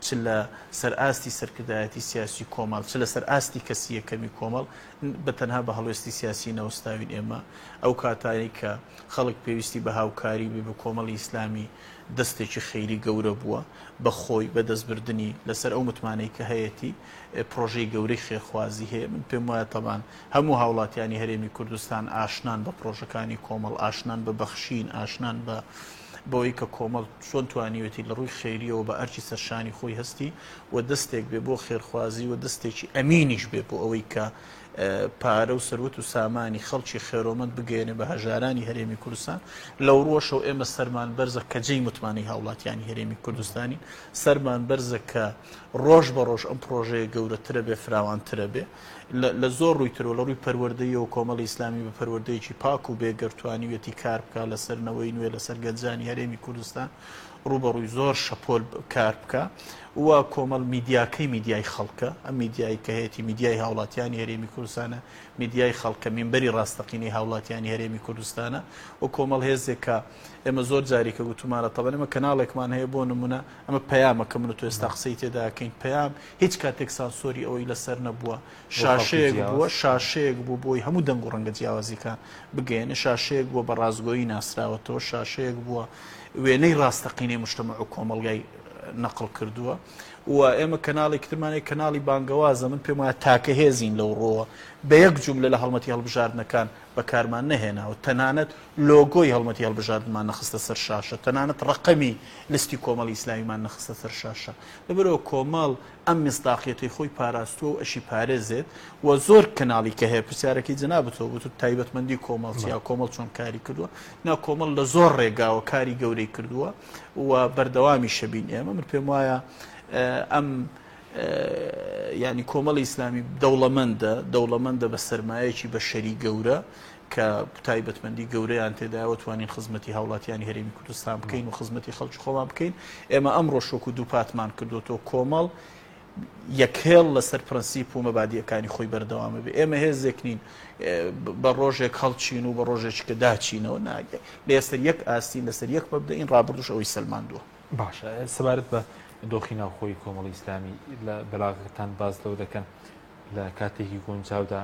چ لە سەر ئاستی سەرکردایەتی سیاسی کۆمەڵ، چ لەسەر ئاستی کەسی یەکەمی کۆمەڵ، بە تەنها بە هەڵوێستی سیاسی نەوەستاوین ئێمە. ئەو کاتانەی کە خەڵک پێویستی بە هاوکاری بێ بە کۆمەڵی ئیسلامی دەستێکی خەیری گەورە بووە بە خۆی، بە دەستبردنی لەسەر ئەو متمانەی کە هەیەتی، پرۆژەی گەورەی خێرخوازی هەیە. من پێم وایە تەبان هەموو هاوڵاتیانی هەرێمی کوردستان ئاشنان بە پڕۆژەکانی کۆمەڵ، ئاشنان بە بەخشین، ئاشنان بە بەوەی کە کۆمەڵ چۆن توانیوێتی لە ڕووی خێرییەوە بە ئەرکی سەرشانی خۆی هەستی و دەستێک بێ بۆ خێرخوازی و دەستێکی ئەمینیش بێ بۆ ئەوەی کە پارە و سەروەت و سامانی خەڵکی خێرۆمەند بگەیەنێ بە هەژارانی هەرێمی کوردستان. لەو ڕووەشەوە ئێمە سەرمان بەرزە کە جێی متمانەی هاوڵاتیانی هەرێمی کوردستانین، سەرمان بەرزە کە ڕۆژ بە ڕۆژ ئەم پڕۆژەیە گەورەترە بێ، فراوانترە بێ. لە زۆر ڕووی ترەوە، لە ڕووی پەروەردەییەوە کۆمەڵی ئیسلامی بە پەروەردەیەکی پاک و بێگەرد توانیویەتی کار بکا لەسەر نەوەی نوێ، لەسەر گەنجانی هەرێمی کوردستان ڕووبەڕووی زۆر شەپۆل کار بکا و کۆمەڵ میدیاکەی میدیای خەڵکە، ئەم میدیای کە هەیەتی میدیای هاوڵاتیانی هەرێمی کوردستانە، میدیای خەڵکە، مینبەری ڕاستەقینەی هاوڵاتیانی هەرێمی کوردستانە و کۆمەڵ هێزێکە ئێمە زۆر جاری کە گوتومانە تەبەن ئێمە کەناڵێکمان هەیە بۆ نمونە ئەمە پەیامە کە من و تۆ ئێستا قسەی تێدا ئەکەین، پەیام هیچ کاتێک سانسۆری ئەوەی لەسەر نەبووە، شاشەیەک بووە، شاشەیەک بوو بۆی هەموو دەنگ و ڕەنگە جیاوازیەکان بگەیەنێ، شاشەیەک بووە بە ڕاستگۆیی ناسراوەتەوە، شاشەیەک بووە وێنەی ڕاستەقینەی مجتەمەع و کۆمەڵگای نەقڵ کردووە و ئێمە کەناڵێکی ترمان هەیە کەناڵی بانگەوازە، من پێم وایە تاکە هێزین لەو ڕۆوە بە یەک جوملە لە هەڵمەتی هەڵبژاردنەکان بەکارمان نەهێناوە، تەنانەت لۆگۆی هەڵمەتی هەڵبژاردنمان نەخستە سەر شاشە، تەنانەت ڕەقەمی لستی کۆمەڵی ئیسلامیمان نەخستە سەر شاشە. لەبەرئەوە کۆمەڵ ئەم میسداقیەتەی خۆی پاراستووە و ئەشی پارێزێت و زۆر کەناڵی کە هەیە، پرسیارەکەی جەنابتەوە بوو تایبەتمەندی کۆمەڵ چیە، کۆمەڵ چۆن کاری کردووە؟ نا کۆمەڵ لە زۆر ڕێگاوە کاری گەورەی کردووە و بەردەوامیشە بین ئێمە. من پێم وایە ئەم یانی کۆمەڵی ئیسلامی دەوڵەمەندە، دەوڵەمەندە بە سەرمایەکی بەشەری گەورە کە تایبەتمەندی گەورەیان تێدایە و توانین خزمەتی هاوڵاتیانی هەرێمی کوردستان بکەین و خزمەتی خەڵکی خۆمان بکەین. ئێمە ئەمڕۆش وەکو دووپاتمان کردووەتەوە کۆمەڵ یەکهێڵ لەسەر پرەنسیپ و مەبادیەکانی خۆی بەردەوامە بێ. ئێمە هێزێک نین بە ڕۆژێک هەڵچین و بە ڕۆژێکی کە داچینەوە، نا، لەسەر یەک ئاستین، لەسەر یەک مەبدەئین، ڕابردووش ئەوەی سەلماندووە. باشە سەبارەت بە دۆخی ناوخۆی کۆمەڵی ئیسلامی لە بەلاغەکەتان باس لەوە دەکەن لە کاتێکی گونجاودا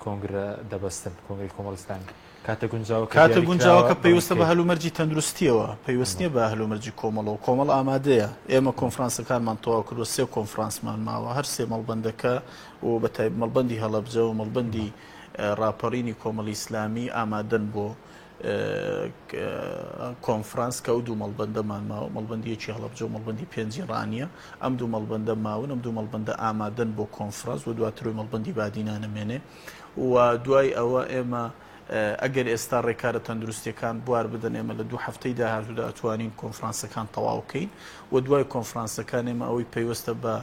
کۆنگرە دەبەستن، کۆنگرەی کۆمەڵی ئیسلامی کاتە گونجاوەکە کاتە دیاری گونجاوەکە کراوە پەیوەستە بە بەڵێ کەی؟ هەلومەرجی تەندروستیەوە، پەیوەست نییە بە هەلومەرجی کۆمەڵەوە، کۆمەڵ ئامادەیە، ئێمە کۆنفرانسەکانمان تەواو کردووە، سێ کۆنفرانسمان ماوە، هەر سێ مەڵبەندەکە و بە تایبەت مەڵبەندی هەڵەبجە و مەڵبەندی ڕاپەڕینی کۆمەڵی ئیسلامی ئامادەن بۆ کۆنفرانس کە ئەو دوو مەڵبەندەمان ماوە، مەڵبەندی یەکی هەڵەبجە و مەڵبەندی پێنجی ڕانیە، ئەم دوو مەڵبەندە ماون، ئەم دوو مەڵبەندە ئامادەن بۆ کۆنفرانس و دواتر مەڵبەندی بادینان ئەمێنێ و دوای ئەوە ئێمە. ئەگەر ئێستا ڕێکارە تەندروستیەکان بوار بدەن ئێمە لە دوو هەفتەی داهاتوودا ئەتوانین کۆنفرانسەکان تەواو کەین و دوای کۆنفرانسەکان ئێمە ئەوەی پەیوەستە بە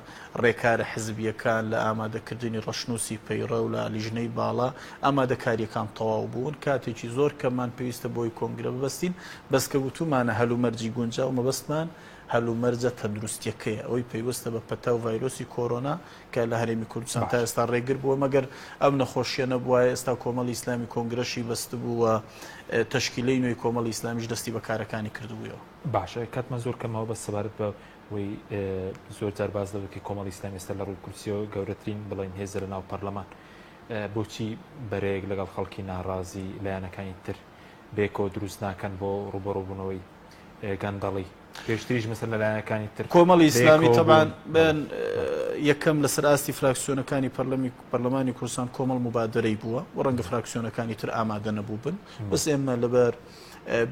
ڕێکارە حزبیەکان لە ئامادەکردنی ڕەشنووسی پەیڕەو لە لیژنەی باڵا ئامادەکاریەکان تەواو بوون کاتێکی زۆر کەممان پێویستە بۆی کۆنگرە ببەستین بەس کە گوتومانە هەلومەرجی گونجاو مەبەستمان هەلومەرجە تەندروستیەکەیە ئەوەی پەیوەستە بە پەتا و ڤایرۆسی کۆرۆنا کە لە هەرێمی کوردستان تا ئێستا ڕێگر بووە، مەگەر ئەم نەخۆشییە نەبوایە ئێستا کۆمەڵی ئیسلامی کۆنگرەشی بەستبوو و تەشکیلەی نوێی کۆمەڵی ئیسلامیش دەستی بە کارەکانی کردبوویەوە. باشە کاتمان زۆر کەمەوە بەس سەبارەت بە وەی زۆر جار باس لەوە کە کۆمەڵی ئیسلامی ئێستا لە ڕووی کورسیەوە گەورەترین بڵێن هێزە لە ناو پەرلەمان بۆچی بەرەیەک لەگەڵ خەڵکی ناڕازی لایەنەکانی تر بێکەوە دروست ناکەن بۆ ڕووبەڕووبوونەوەی گەندەڵی؟ پێشتریش مەسەلەن لە لایەنەکانی تر کۆمەڵی ئیسلامی تەبان بن یەکەم لەسەر ئاستی فراکسیۆنەکانی پەرلەمی پەرلەمانی کوردستان کۆمەڵ مبادرەی بووە و ڕەنگە فراکسیۆنەکانی تر ئامادە نەبوو بن بەس ئێمە لەبەر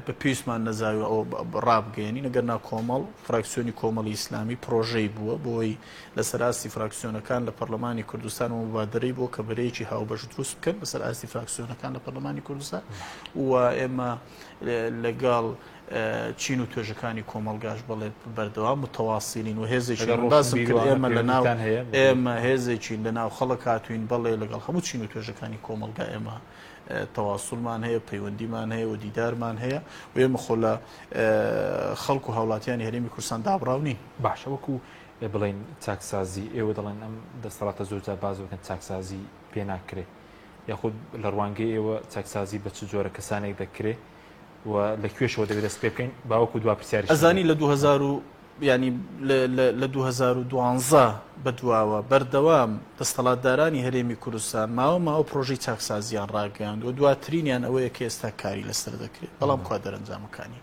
بە پێویستمان نەزاوی ئەو ڕابگەێنین ئەگەر نا کۆمەڵ فراکسیۆنی کۆمەڵی ئیسلامی پرۆژەی بووە بۆی لەسەر ئاستی فراکسیۆنەکان لە پەرلەمانی کوردستان و مبادرەی بووە کە بەرەیەکی هاوبەش دروست بکەن لەسەر ئاستی فراکسیۆنەکان لە پەرلەمانی کوردستان و ئێمە لەگەڵ چین و توێژەکانی کۆمەڵگاش بەڵێ بەردەوام متەواسیلین و هێزێکی باسم کرد ئێمە لە ناو ئێمە هێزێکین لە ناو خەڵک هاتوین بەڵێ لەگەڵ هەموو چین و توێژەکانی کۆمەڵگا ئێمە تەواسڵمان هەیە پەیوەندیمان هەیە و دیدارمان هەیە و ئێمە خۆ لە خەڵک و هاوڵاتیانی هەرێمی کوردستان دابڕاو نین. باشە وەکو بڵێن چاکسازی ئێوە دەڵێن ئەم دەسەڵاتە زۆر جار باز بکەن چاکسازی پێ ناکرێ یاخود لە ڕوانگەی ئێوە چاکسازی بە چ جۆرە کەسانێک دەکرێ و لە کوێشەوە دەبێت دەست پێ بکەین باوەکو دوا پرسیاریش ئەزانی لە 2000 و ینی لە 2012 بەدواوە بەردەوام دەستەڵاتدارانی هەرێمی کوردستان ماوە ماوە پرۆژەی چاکسازیان ڕاگەیاند و دواترینیان ئەوەیە کە ئێستا کاری لەسەر دەکرێت بەڵام کوا دەرەنجامەکانی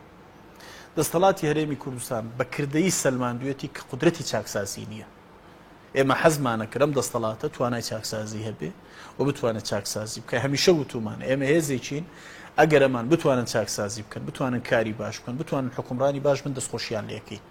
دەستەڵاتی هەرێمی کوردستان بە کردەیی سەلماندوێتی کە قودرەتی چاکسازی نییە ئێمە حەزمانە کرد ئەم دەستەڵاتە توانای چاکسازی هەبێ و بتوانێت چاکسازی بکە هەمیشە وتومانە ئێمە هێزێکین ئەگەر ئەمان بتوانن چاکسازی بکەن بتوانن کاری باش بکەن بتوانن حکومڕانی باش بن دەستخۆشیان لەکەین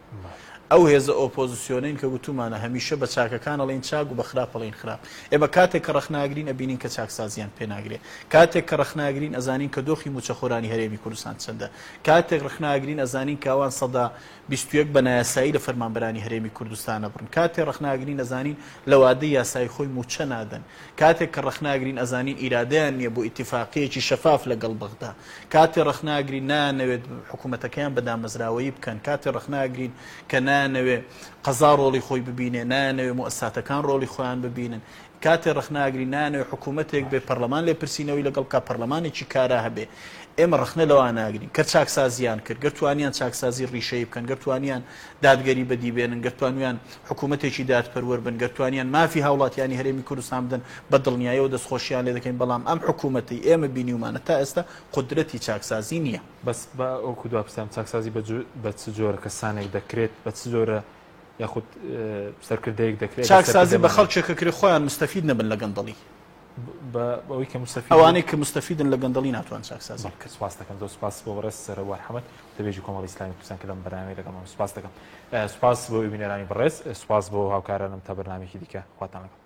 ئەو هێزە ئۆپۆزیسیۆنین کە گوتومانە هەمیشە بە چاکەکان ئەڵێن چاک و بە خراپ ئەڵێن خراپ ئێمە کاتێک کە ڕەخناگرین ئەبینین کە چاکسازیان پێناگرێ کاتێک کە ڕەخناگرین ئەزانین کە دۆخی موچەخۆرانی هەرێمی کوردستان چەندە کاتێک ڕەخناگرین ئەزانین کە ئەوان سەدا 21 بە نایاسایی لە فەرمانبەرانی هەرێمی کوردستان ئەبڕن. کاتێ ڕەخنە ئەگرین ئەزانین لە وادەی یاسایی خۆی مووچە نادەن. کاتێک کە ڕەخنە ئەگرین ئەزانین ئیرادەیان نییە بۆ ئیتیفاقییەکی شەفاف لەگەڵ بەغدا. کاتێ ڕەخنە ئەگرین نایانەوێت حکوومەتەکەیان بە دامەزراوەیی بکەن. کاتێ ڕەخنە ئەگرین کە نایانەوێ قەزا ڕۆڵی خۆی ببینێ، نایانەوێ موئەسساتەکان ڕۆڵی خۆیان ببینن. کاتێ ڕەخنە ئەگرین نایانەوێ حکوومەتێک بێ پەرلەمان لێپرسینەوەی لەگەڵ بکا، پەرلەمانێکی کارا هەبێ. ئێمە ڕەخنە لەوان ناگرین. کە چاکسازییان کرد، گەر توانیان چاکسازی ڕیشەیی بکەن، گەر توانیان دادگەری بەدی بێنن، گەر توانیان حکوومەتێکی دادپەروەر بن، گەر توانیان مافی هاوڵاتیانی هەرێمی کوردستان بدەن، بە دڵنیایەوە دەستخۆشییان لێ دەکەین، بەڵام ئەم حکوومەتەی ئێمە بینیومانە تا ئێستا قودرەتی چاکسازی نییە. بەس با وەکوو دوا پرسیارم، چاکسازی بە چ جۆرە کەسانێک دەکرێت، بە چ جۆرە یاخود سەرکردەیەک دەکرێت چاکسازی بە خەڵکێک ئەکرێت خۆیان مستەفید نەبن لە گەندەڵی. بەوەی کە مستەفید ئەوانەی کە مستەفیدن لە گەندەڵی ناتوان چاکسازی بکەن. سپاس دەکەم زۆر سپاس بۆ بەڕێز سەرەوار حەمەد وتەبێژی کۆمەڵی ئیسلامی کوردستان کە لەم بەرنامەیە لەگەڵمان سپاس دەکەم سپاس بۆ بینەرانی بەڕێز سپاس بۆ هاوکارانم تا بەرنامەیەکی دیکە خواتان لەگەڵ.